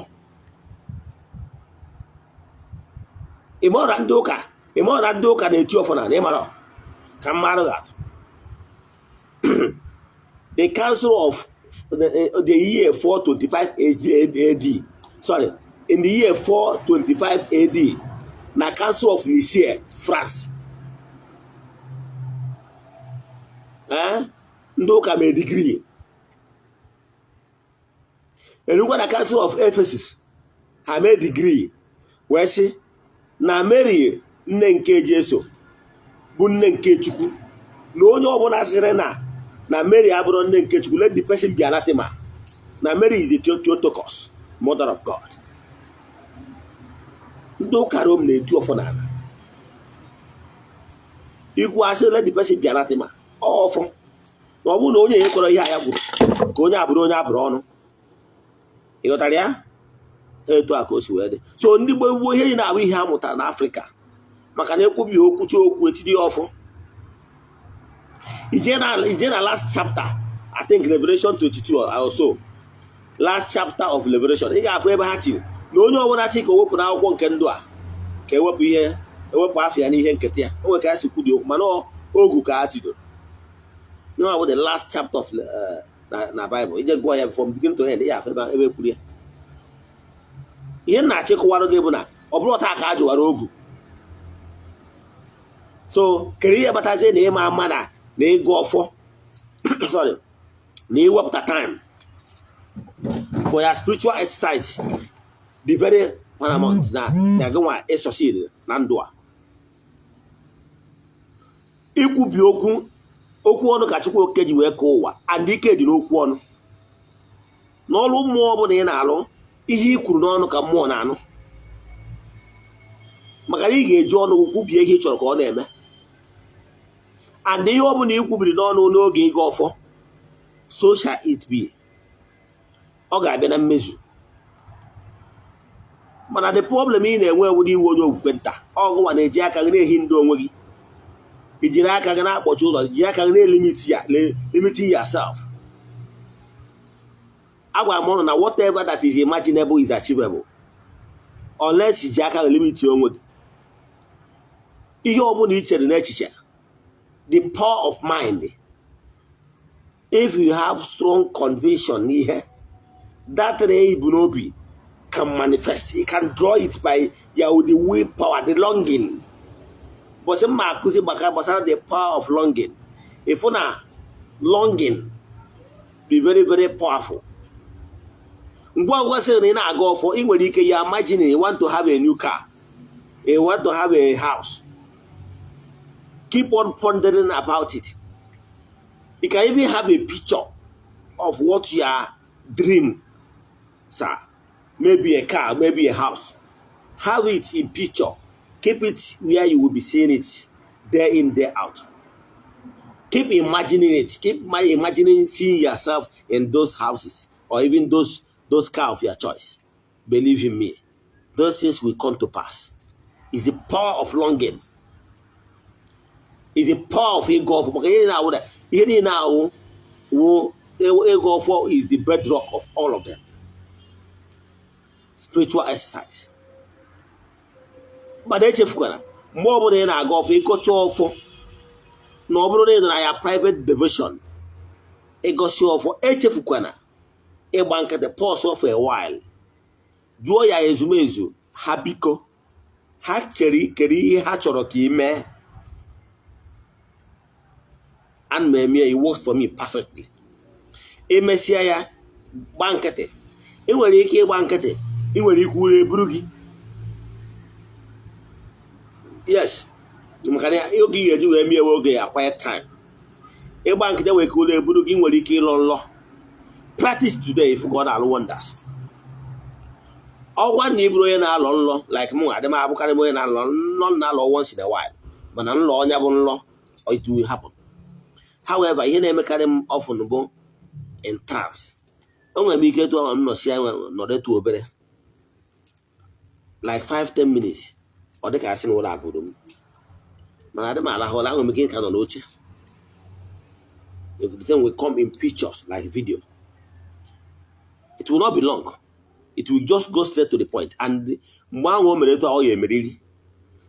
Ịmara ndị ụka, ịmara ndị ụka na-eti ọfọ na ịmara ka mmadụ ga-atụ. The council of the year 425 AD, sorry, in the year 425 AD, na Council of Nicaea, France, ndị ụka mee decree. Erukwa na Council of Ephesus, ha mee decree wee sị na Mary nne nke Jesu bụ nne nke Chukwu, na onye ọbụla sịrị na Mary abụrụ nne nke Chukwu, let the person be anathema. Na Mary is the Theotokos, mother of God. Ndị ụka Rom na-eti ọfọ n'ala. Ikwu asị, "Let the person be anathema." Ọfọ na ọ bụrụ na onye ya kwere ihe a ya gwuru, ka onye abụrụ onye abụrụ ọnụ. Ị ghọtara ya? Etu a ka o si wee dị. So ndị gboo gboo, ihe niile abụ ihe a mụtara n'Afrịka, maka na ekwubi okwuchi okwu, etiri ya ọfọ. Ije na last chapter, I think Revelation 22 or so, last chapter of Revelation, ị ga-afụ ebe ha tiri na onye ọbụla sị ka o wepụ n'akwụkwọ nke ndụ a, ka ewepụ ihe, ewepụ afọ ya n'ihe nketa ya. O nwere ka ha si kwudi okwu, mana ogu ka ha tidoro. No, bụ the last chapter of na Bible. Ije gụọ ya from beginning to end, ị ga-afụ ebe kwuru ya. Ihe m na-achịkọwarụ gị bụ na ọ bụrụ taa ka a jụwara ogu. So kere ihe kpatazie na ịma ama na ịgụ ọfọ, sorry, na iwepụta time for your spiritual exercise dị very paramount na gị nwa ịsucceed na ndụ a. Ikwubi okwu, okwu ọnụ ka Chukwu Okike ji wee kee ụwa, and ike dị n'okwu ọnụ. N'ọrụ mmụọ ọbụla ị na-alụ, ihe i kwuru n'ọnụ ka mmụọ na-anụ, maka na ị ga-eji ọnụ kwubie ihe ị chọrọ ka ọ na-eme. And ihe ọbụla ị kwubiri n'ọnụ n'oge ịga ọfọ, so shall it be, ọ ga-abịa na mmezu. Mana the problem ị na-enwe ewu n'iwe onye okwukwe nta ọgụnwa na-eji aka gị na-ehi ndụ onwe gị. Ijiri aka gị na-akpọchi ụzọ, jiri aka gị na-elimit ya, limiting yourself. Agwara m ụnụ na whatever that is imaginable is achievable, unless iji aka gị limit onwe gị. Ihe ọbụla i chere n'echiche, the power of mind, if you have strong conviction n'ihe that thing ibu n'obi can manifest. You can draw it by your the will power, the longing. Bọsị mma akụzi gbasara the power of longing. Ịfụ na longing be very, very powerful. Ngwa ngwa sị na ị na-aga ọfọ, ị nwere ike ya imagine you want to have a new car, you want to have a house. Keep on pondering about it. You can even have a picture of what your dream, sir, maybe a car, maybe a house. Have it in picture. Keep it where you will be seeing it day in, day out. Keep imagining it. Keep imagining seeing yourself in those houses or even those car of your choice. Believe in me, those things will come to pass. It's the power of longing. It's the power of ịgọ ọfọ, maka ihe na-awụ ihe niile awụ wụ ịgọ ọfọ is the bedrock of all of them. Spiritual exercise. Mana echefukwara, mgbe ọbụla ị na-aga ọfọ, ịgọcha ọfọ, na ọ bụrụ na ị nọ na ya private devotion, ịgọsi ọfọ, echefukwana ịgba nkịtị, pause for a while, jụọ ya ezumezu ha, biko, ha chere kere ihe ha chọrọ ka ị mee. Ana m eme ya, it works for me perfectly. Emesịa ya, gba nkịtị. Ị nwere ike ịgba nkịtị, ị nwere ike ụra eburu gị. Yes, maka na oge ị ga-eji wee mie oge ya quiet time, ịgba nkịtị nwere ike ụra eburu gị, nwere ike ịlọ nlọ. Practice today if God alụ wonders. Ọgwa na ịbụrụ onye na-alọ nlọ like m, adị m abụkarị m onye na-alọ nlọ, na-alọ once in a while, mana nlọ ọnya bụ nlọ, it will happen. However, ihe na-emekarị m often bụ in trance. O nwere m ike etu m nọsi nọdụ etu obere like 5-10 minutes, ọ dị ka asị na ụlọ abụrụ m, mana adị m alahụ ụla. Enwere m ike ka nọ n'oche. If the thing will come in pictures like video, it will not be long. It will just go straight to the point. And mgbe ahụ o mere etu ọ ya emeriri,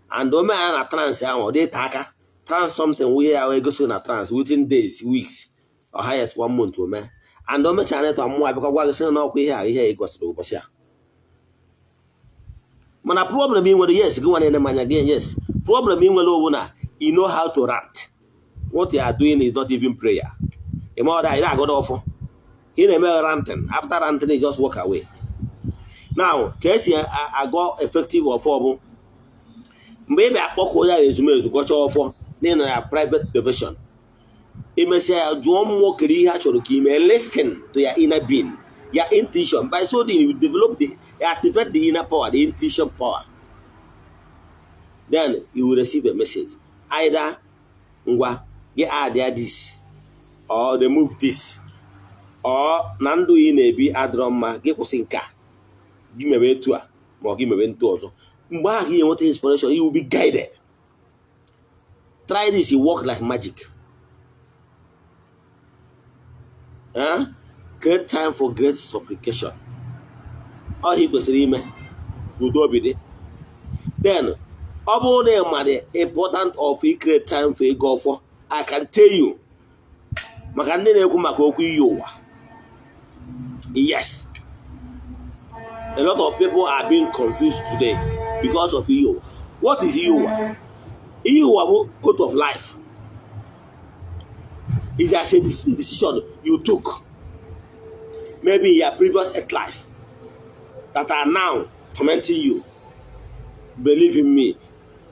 and o mee ya na trance ahụ, ọ dị ịta aka trance, something wee ya wee gosi na trance within days, weeks or highest one month o mee. And o mechara etu, mmụọ abịakwa gwa gị sị na ọkwa ihe a ihe a gosiri ụbọchị a. Mana problem ị nwere, yes, gị nwa na-ene m anya gị, yes, problem ị nwere owu na you know how to rant. What you are doing is not even prayer. Ị ma ọ dị ị na-agọdọ ọfọ, ị na-eme ranting. After ranting, you just walk away. Now, ka esi agọ effective ọfọ bụ mgbe ị bịa kpọkuo ya ezumezu, gọchaa ọfọ n'ịnọ ya private devotion, imesịa ya, jụọ mmụọ kere ihe a chọrọ ka ime. Listen to your inner being. Your intuition. By so doing, you develop the you activate the inner power, the intuition power. Then you will receive a message. Either ngwa gị add ya this or remove this, or na ndụ ị na-ebi adịrọ mma, gị kwụsị nke a, gị mewe etu a, ma ọ gị mewe ntu ọzọ. Mgbe ahụ gị enweta inspiration, you will be guided. Try this, it work like magic. Eh? Create time for great supplication. Ọ ihe ị kwesịrị ime ka udo obi dị. Then ọ bụrụ na ị ma the important of create time for ịgọ ọfọ, I can tell you, maka ndị na-ekwu maka okwu iyi ụwa, yes, a lot of people are being confused today because of iyi ụwa. What is iyi ụwa? Iyi ụwa bụ oath of life. Is as a decision you took maybe in your previous earth life that are now tormenting you. Believe in me,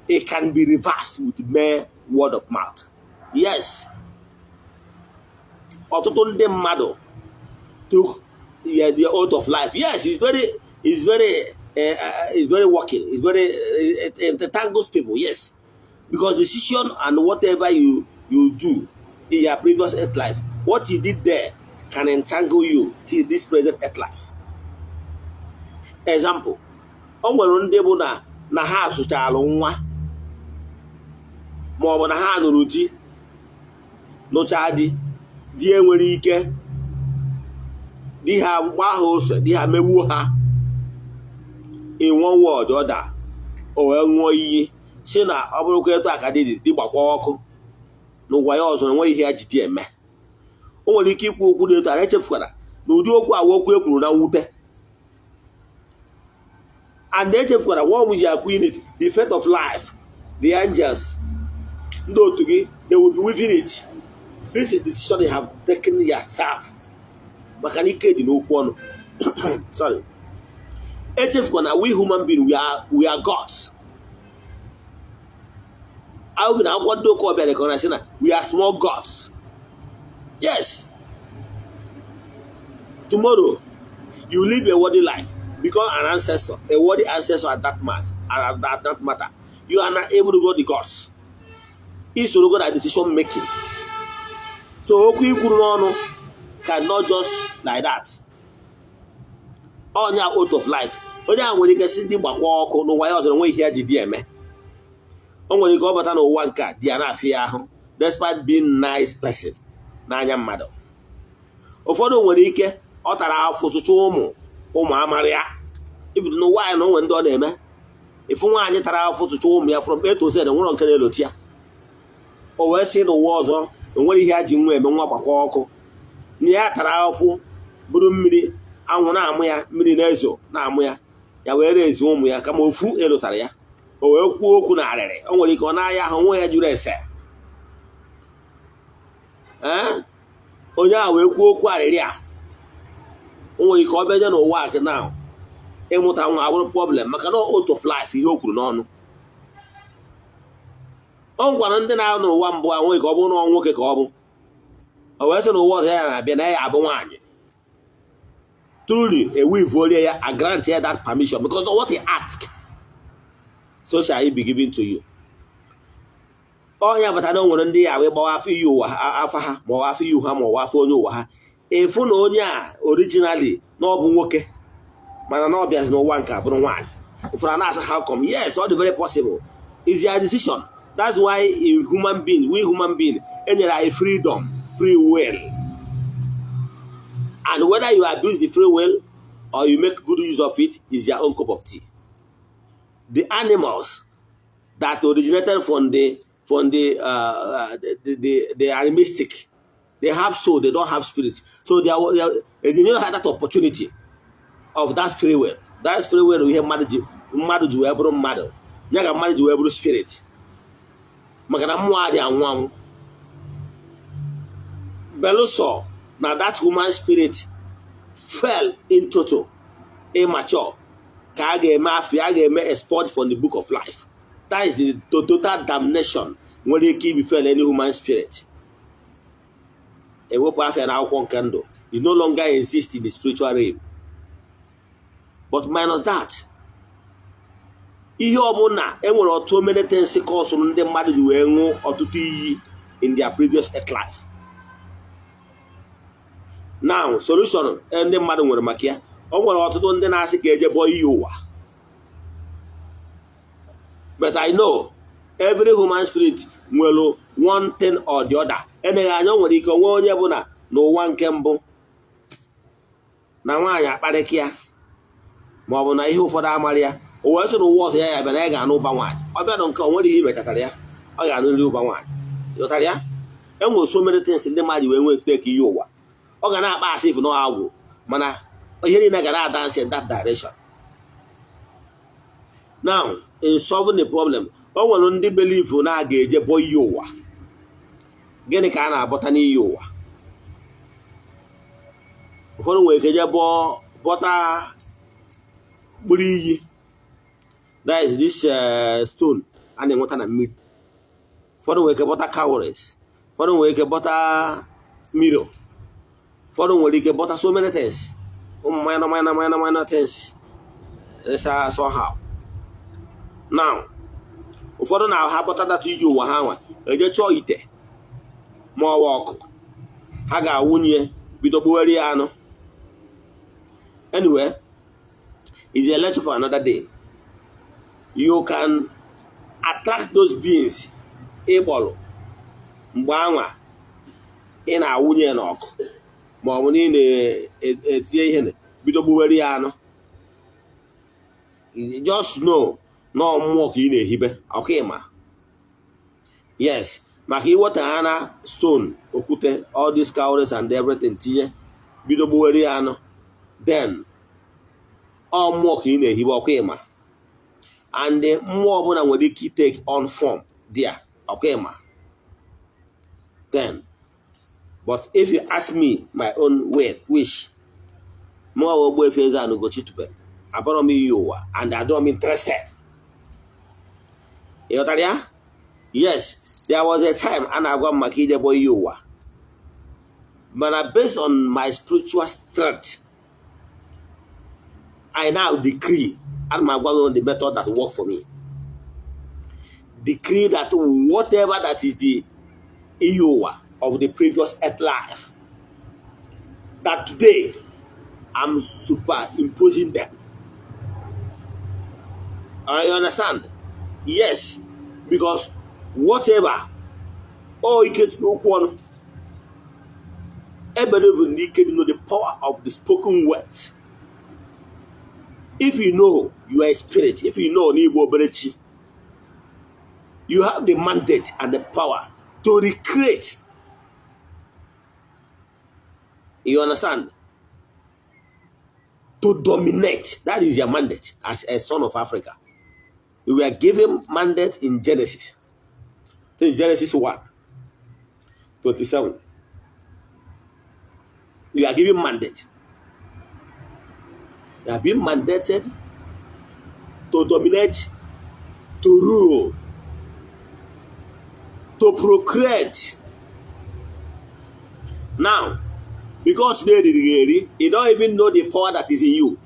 it can be reversed with mere word of mouth. Yes, ọtụtụ ndị mmadụ took, yeah, the oath of life. Yes, it's very working. It's very it entangles people. Yes, because decision and whatever you do in your previous earth life, what you did there can entangle you till this present earth life. Example, o nwere ndị bụ na ha sụchalụ nwa, ma ọ bụ na ha nụrụ di, nụchaa di, di enwere ike di ha gbaa ha ose, di ha megbuo ha in one word or other, o wee ṅụọ iyi si na ọ bụrụkwa etu a ka di dị, di gbakwa ọkụ n'ụwa ya ọzọ, enweghị ihe ya ji di eme. O nwere ike ikwu okwu dị etu a. Echefukwara na ụdị okwu a okwu e kwuru na mwute, and echefukwara one with your queen it, the fate of life, the angels, ndị otu gị, they will be weaving it. This is the decision you have taken yourself, maka na ike dị n'okwu ọnụ. Sorry, echefukwa na we human being, we are gods. Ahụ na akwụkwọ ndị ụka ọbịa rekọna sị na we are small gods. Yes, tomorrow you live a worthy life, become an ancestor, a worthy ancestor at that matter. You are not able to go the gods isoro go na decision making. So okwu ikwuru n'ọnụ cannot just like that. Onye oath of life, onye a nwere ike si ndị gbakwa ọkụ n'ụwa ya ọzọ, nwe ihe ya ji dị eme. O nwere ike ọ bata n'ụwa nke a, di ya na-afịa ya ahụ despite being nice person n'anya mmadụ. Ụfọdụ nwere ike ọ tara afụ sụcha ụmụ, ụmụ amara ya ibido n'ụwa ya na onwe ndị ọ na-eme. Ịfụ nwaanyị tara afụ sụcha ụmụ ya from A to Z, nwere nke na-eloti ya, o wee sị n'ụwa ọzọ o nwere ihe a ji nwa eme, nwa gbakwa ọkụ. Na ya tara afụ bụrụ mmiri anwụ na-amụ ya, mmiri na-ezo na-amụ ya, ya wee rezi ụmụ ya kama ofu elotara ya, o wee kwuo okwu na arịrị. O nwere ike ọ na-aya ahụ nwa ya jụrụ ese. Ee, onye a wee kwuo okwu arịrị a, o nwere ike ọ bịaje n'ụwa a na ịmụta nwa abụrụ problem, maka na oath of life, ihe o kwuru n'ọnụ. O gwara ndị na-anọ n'ụwa mbụ a, nwere ka ọ bụrụ na ọ nwoke ka ọ bụ, o wee sị n'ụwa ọzọ ya na-abịa na ya abụ nwaanyị. Truly, ewivuolie ya, a grant ya that permission, because what he ask, so shall he be given to you. Ọnya bata na o nwere ndị ya wee gbawa afọ iyi ụwa afa ha, ma ọ afọ iyi ha, ma ọ afọ onye ụwa ha. Ịfụ na onye a originally na ọ bụ nwoke, mana na ọ bịazi n'ụwa nke a bụrụ nwaanyị. Ụfọdụ a na-asị, "How come?" Yes, ọ dị very possible. Is your decision. That's why in human being, we human being, enyere anyị freedom, free will, and whether you abuse the free will or you make good use of it is your own cup of tea. The animals that originated from the animistic, they have soul, they don't have spirit, so they don't have that opportunity of that free will. That free will, ihe mmadụ ji wee bụrụ mmadụ, ya ka mmadụ ji wee bụrụ spirit, maka na mmụọ adị anwụ anwụ, belụsọ na that human spirit fell in total immature, ka a ga-eme afọ a ga-eme export from the book of life. That is the total damnation nwere ike ibifel any human spirit, ewepụ afịa na akwụkwọ nke ndụ. It no longer exists in the spiritual realm. But minus that, ihe ọbụla enwere ọtụtụ many things cause ndị mmadụ ji wee ṅụọ ọtụtụ iyi in their previous earth life. Now, solution ndị mmadụ nwere maka ya, o nwere ọtụtụ ndị na-asị ka eje bọọ iyi ụwa. But I know every human spirit nwere one thing or the other. Eneghị anya, o nwere ike onwe onye bụ na n'ụwa nke mbụ na nwaanyị akparịka ya, ma ọ bụ na ihe ụfọdụ amara ya, o wee sị na ụwa ọzọ ya ya bịa na ya ga-anụ ụba nwaanyị. Ọ bịa na nke o nwere ihe imekọtara ya, ọ ga-anụ nri ụba nwaanyị. Ghọtara ya? Enwere so many things ndị mmadụ wee nwee take iyi ụwa. Ọ ga na-akpa asị if na agwụ, mana ihe niile ga na-adance in that direction. Now, in solving the problem, o nwere ndị believe na a ga-eje bọ iyi ụwa. Gịnị ka a na-abọta n'iyi ụwa? Ụfọdụ nwere ike je bọọ, bọta mkpụrụ iyi, that is this stone a na-enweta na mmiri. Ụfọdụ nwere ike bọta cowries, ụfọdụ nwere ike bọta mirror, ụfọdụ nwere ike bọta so many things, ụmụ minor, minor, minor, minor things somehow. Now, ụfọdụ na ha bọta data iyi ụwa, ha nwa eje chọọ ite ma ọ bụ ọkụ ha ga-awụnye, bido gbuwere ya anụ. Anyway, is a lecture for another day. You can attract those beings ịkpọrọ mgbe anwa ị na-awụnye n'ọkụ, ma ọ bụ na ị na-etinye ihe, bido gbuwere ya anụ. Just know na mmụọ ka ị na-ehibe ọkụ ịma. Yes, maka iweta ha na stone, okwute, all these cowries and everything, tinye, bido gbuwere ya anụ, then ọ mmụọ ka ị na-ehibe ọkụ ịma. And mmụọ ọbụla nwere ike take on form there, ọkụ ịma. Then, but if you ask me my own way, wish mụọ Ogbuefi Eze-Ana Ugochi tubelu, abọrọ m iyi ụwa and adọrọ m interested. Ị ghọtara ya? Yes, there was a time a na-agwa m maka idebe iyi ụwa, mana based on my spiritual strength, I now decree. Ana m agwa gị the method that work for me. Decree that whatever that is the iyi ụwa of the previous earth life, that today I'm superimposing them. You understand? Yes, because whatever oh ike okwu ọnụ ebelieve n'ike dị, know the power of the spoken words. If you know you are a spirit, if you know n'Igbo obere chi, you have the mandate and the power to recreate. You understand? To dominate. That is your mandate as a son of Africa. We were given mandate in Genesis. In Genesis 1:27. We are given mandate. We are being mandated to dominate, to rule, to procreate. Now, because they eri, you don't even know the power that is in you.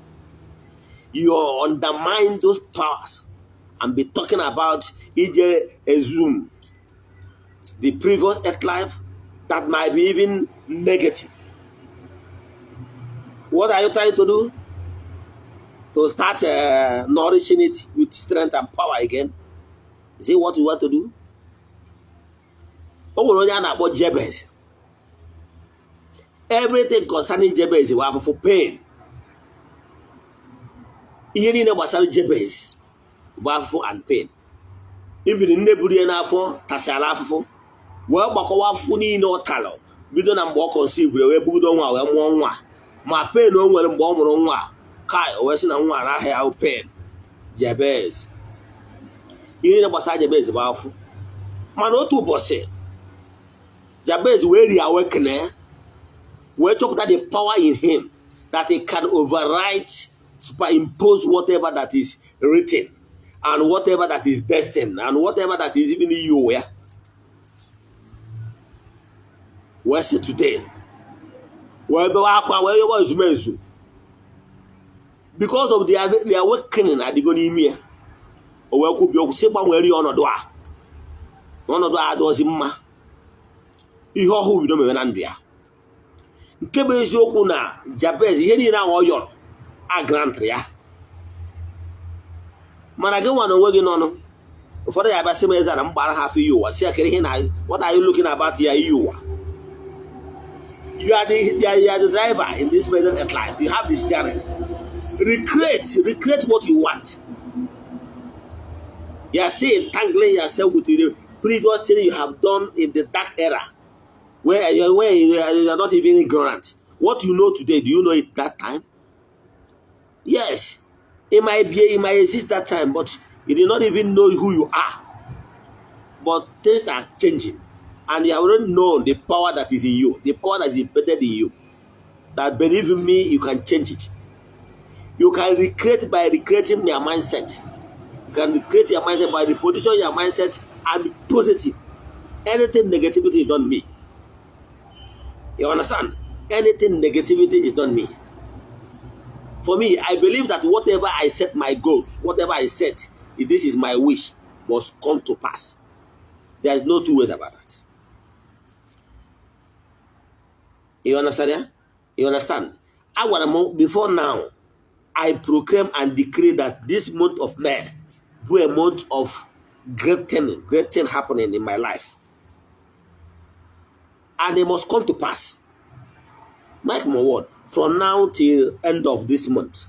You undermine those powers and be talking about ije exhume the previous earth life that might be even negative. What are you trying to do? To start nourishing it with strength and power again? Is it what you want to do? O nwere onye a na-akpọ Jabez. Everything concerning Jabez bụ afụfụ, pain. Ihe niile gbasara Jabez bụ afụfụ and pain. Even nne buru ya n'afọ tachara afụfụ, wee gbakọwa afụfụ niile ọ talụ bido na mgbe ọ conceive wee bugido nwa wee mụọ nwa, ma pain o nwere mgbe ọ mụrụ nwa kai, o wee sị na nwa anaghị ahụ pain. Jabez, ihe niile gbasara Jabez bụ afụfụ. Mana otu ụbọchị, Jabez wee reawaken, wee chọpụta the power in him, that he can override, superimpose whatever that is written and whatever that is destined and whatever that is even you ya. Wee sị, today, Wee bewe akwa, wee yọwa ezumezu because of the awakening adịgo n'ime ya. O wee kwubi okwu sị gbanwere ya ọnọdụ a, na ọnọdụ a adịghịzi mma. Ihe ọhụụ bido mere na ndụ ya. Nke bụ eziokwu na Jabez, ihe niile ahụ ọ yọrọ, a grantịrị ya. Mana gị nwa na onwe gị nọnụ, ụfọdụ ya abịa sị m, eze na mgbara ha afọ iyi ụwa, si ya kere ihe na what are you looking about ya iyi ụwa? You are the driver in this present earth life. You have the steering. Recreate what you want. You are still entangling yourself with the previous thing you have done in the dark era where you are not even ignorant. What you know today, do you know it that time? Yes, it might be, it might exist that time, but you did not even know who you are. But things are changing, and you have already known the power that is in you, the power that is embedded in you, that, believe in me, you can change it. You can recreate by recreating your mindset. You can recreate your mindset by repositioning your mindset and be positive. Anything negativity is not me. You understand? Anything negativity is not me. For me, I believe that whatever I set my goals, whatever I set, if this is my wish, must come to pass. There is no two ways about that. You understand, yeah? You understand? Agwara m before now, I proclaim and decree that this month of May be a month of great thing happening in my life, and it must come to pass. Mark my word, from now till end of this month.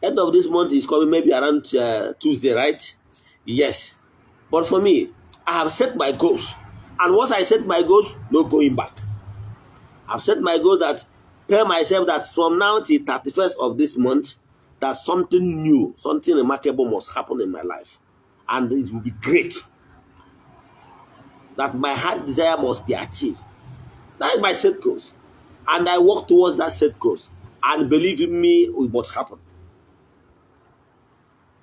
End of this month is coming maybe around Tuesday, right? Yes. But for me, I have set my goals, and once I set my goals, no going back. I've set my goal that tell myself that from now till 31st of this month, that something new, something remarkable must happen in my life, and it will be great, that my heart desire must be achieved. That is my set goals, and I work towards that set goals, and believe in me, it must happen.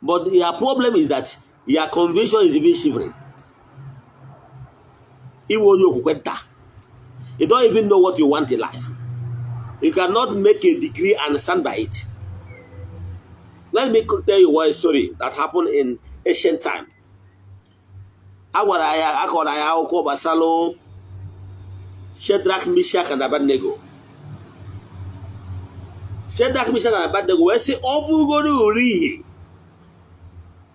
But your problem is that your conviction is even shivering. Iwe onye okwukwe nta. You don't even know what you want in life. You cannot make a decree and stand by it. Let me tell you one story that happened in ancient time. A gwara ya, akọrọ anyị akụkọ gbasara Shadrach, Meshach and Abednego. Shadrach, Meshach and Abednego wee sị, ọ bụrụgoro uri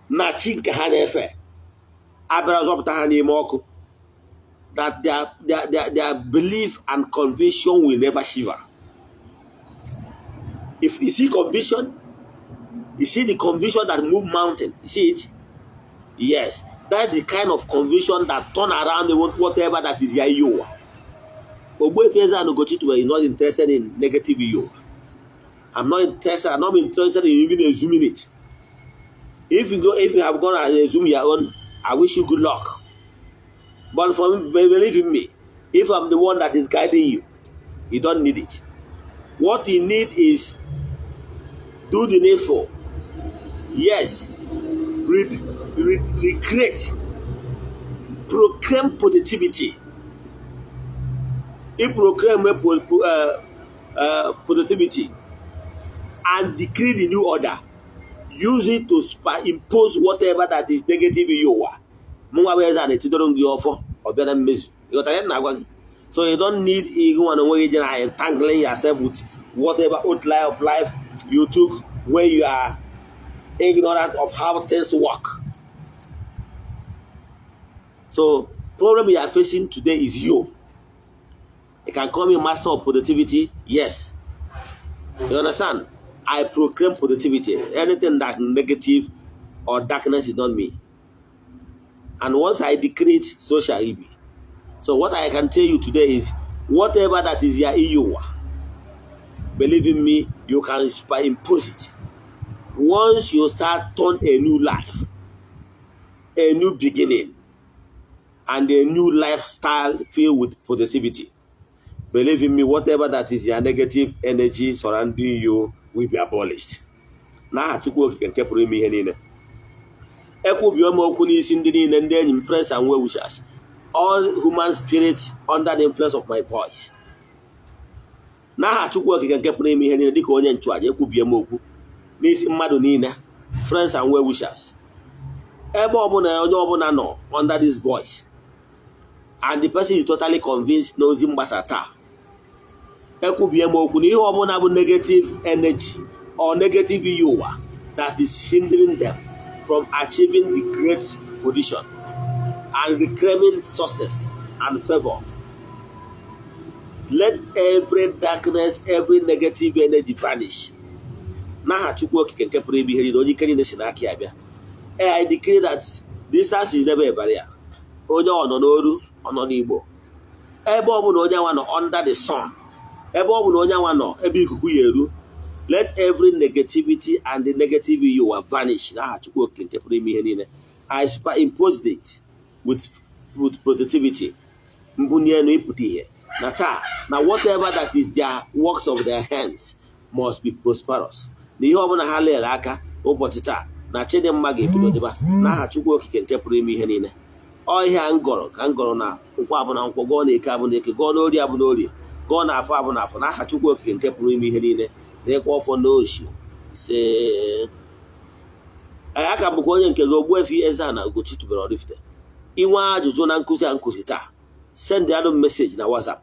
na chi nke ha na-efe abịara zọpụta ha n'ime ọkụ, that their belief and conviction will never shiver. If you see conviction, you see the conviction that move mountain. You see it? Yes, that's the kind of conviction that turn around whatever that is your iyi. Ogbuefi Eze-Ana Ugochi is not interested in negative iyi. I'm not interested. I'm not interested in even assuming it. If you have gone and assume your own, I wish you good luck. But for me, believe in me, if I'm the one that is guiding you, you don't need it. What you need is do the needful. Yes, recreate, proclaim positivity. If proclaim positivity and decree the new order, use it to impose whatever that is negative in you. Mụnwa bụ eze a na-etidoro gị ọfọ, ọ bịa na mmezu. Ịghọtara ihe m na-agwa gị? So you don't need ịgụ na onwe gị je na entangling yourself with whatever old lie of life you took when you are ignorant of how things work. So problem you are facing today is you. You can call me master of productivity. Yes, you understand? I proclaim positivity. Anything that negative or darkness is not me, and once I decree it, so shall it be. So what I can tell you today is, whatever that is your iyi, believe in me, you can impose it once you start turn a new life, a new beginning and a new lifestyle filled with positivity. Believe in me, whatever that is your negative energy surrounding you will be abolished n'aha Chukwu Okike nke pụrụ ime ihe niile. Ekwubio m okwu n'isi ndị niile, ndị enyi m, friends and well wishers, all human spirits under the influence of my voice. N'aha Chukwu Okike nke pụrụ ime ihe niile, dịka onye nchụaja, ekwubie m okwu n'isi mmadụ niile, friends and well wishers, ebe ọbụla onye ọbụla nọ under this voice and the person is totally convinced na ozi mgbasa taa. Ekwubie m okwu na ihe ọbụla bụ negative energy or negative iyi ụwa that is hindering them from achieving the great position and reclaiming success and favor, let every darkness, every negative energy vanish n'aha Chukwu Okike nke pụrụ ime ihe niile, onye ike niile si n'aka ya bịa. Ee, I decree that distance is never a barrier. Onye ọ nọ n'oru, ọ nọ n'Igbo, ebe ọ bụla onye nwa nọ under the sun, ebe ọ bụla onye nwa nọ, ebe ikuku ya eru, let every negativity and the negative you vanish n'aha Chukwu Okike nke pụrụ ime ihe niile. I superimposed it with positivity, mbunye elu, ịpụta ihe na taa, na whatever that is their works of their hands must be prosperous, na ihe ọbụla ha lere aka ụbọchị taa na chidimma ga-ebido dịba n'aha Chukwu Okike nke pụrụ ime ihe niile. Ọ ihe a m gọrọ ka m gọrọ na nkwọ abụ na nkwọ, gọọ na eke abụ na eke, gọọ na orie abụ na orie, gọọ na afọ abụ na afọ, n'aha Chukwu Okike nke pụrụ ime ihe niile, na ịkwa ọfọ n'oshi ise. Ee, aka bụkwa onye nke gị, Ogbuefi Eze-Ana Ugochi tubelu Oraifite. Inwe ajụjụ na nkụzi a nkụzi taa, send alụ m message na WhatsApp,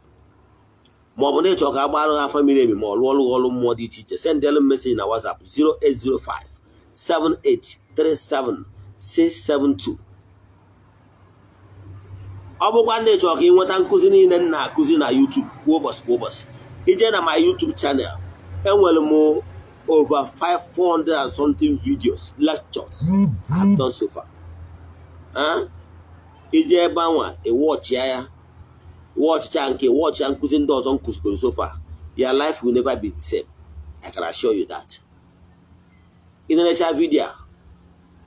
ma ọ bụ na ịchọ ka a gbara ha afa miri emi, ma ọ rụọ ọrụ ọrụ mmụọ dị iche iche, send alụ m message na WhatsApp 0805 7837 672. Ọ bụkwa ndị chọrọ ka ị nweta nkụzi niile m na-akụzi na YouTube kwa ụbọchị kwa ụbọchị, ije na my YouTube channel, enwere m over 500 and something videos, lectures I've done so far. Ije ebe anwa, ịwọchịa ya, wọchịcha nke wọchịa nkụzi ndị ọzọ m kụzigoro so far, your life will never be the same, I can assure you that. Ị na-enecha video a,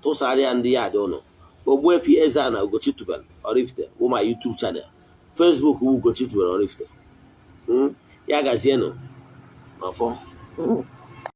tụsara ya ndị ya dị ụnụ. Ogbuefi Eze-Ana Ugochi tubelu Oraifite wụ my YouTube channel. Facebook wụ Ugochi tubelu Oraifite. Ya gazienụ n'ọfọ.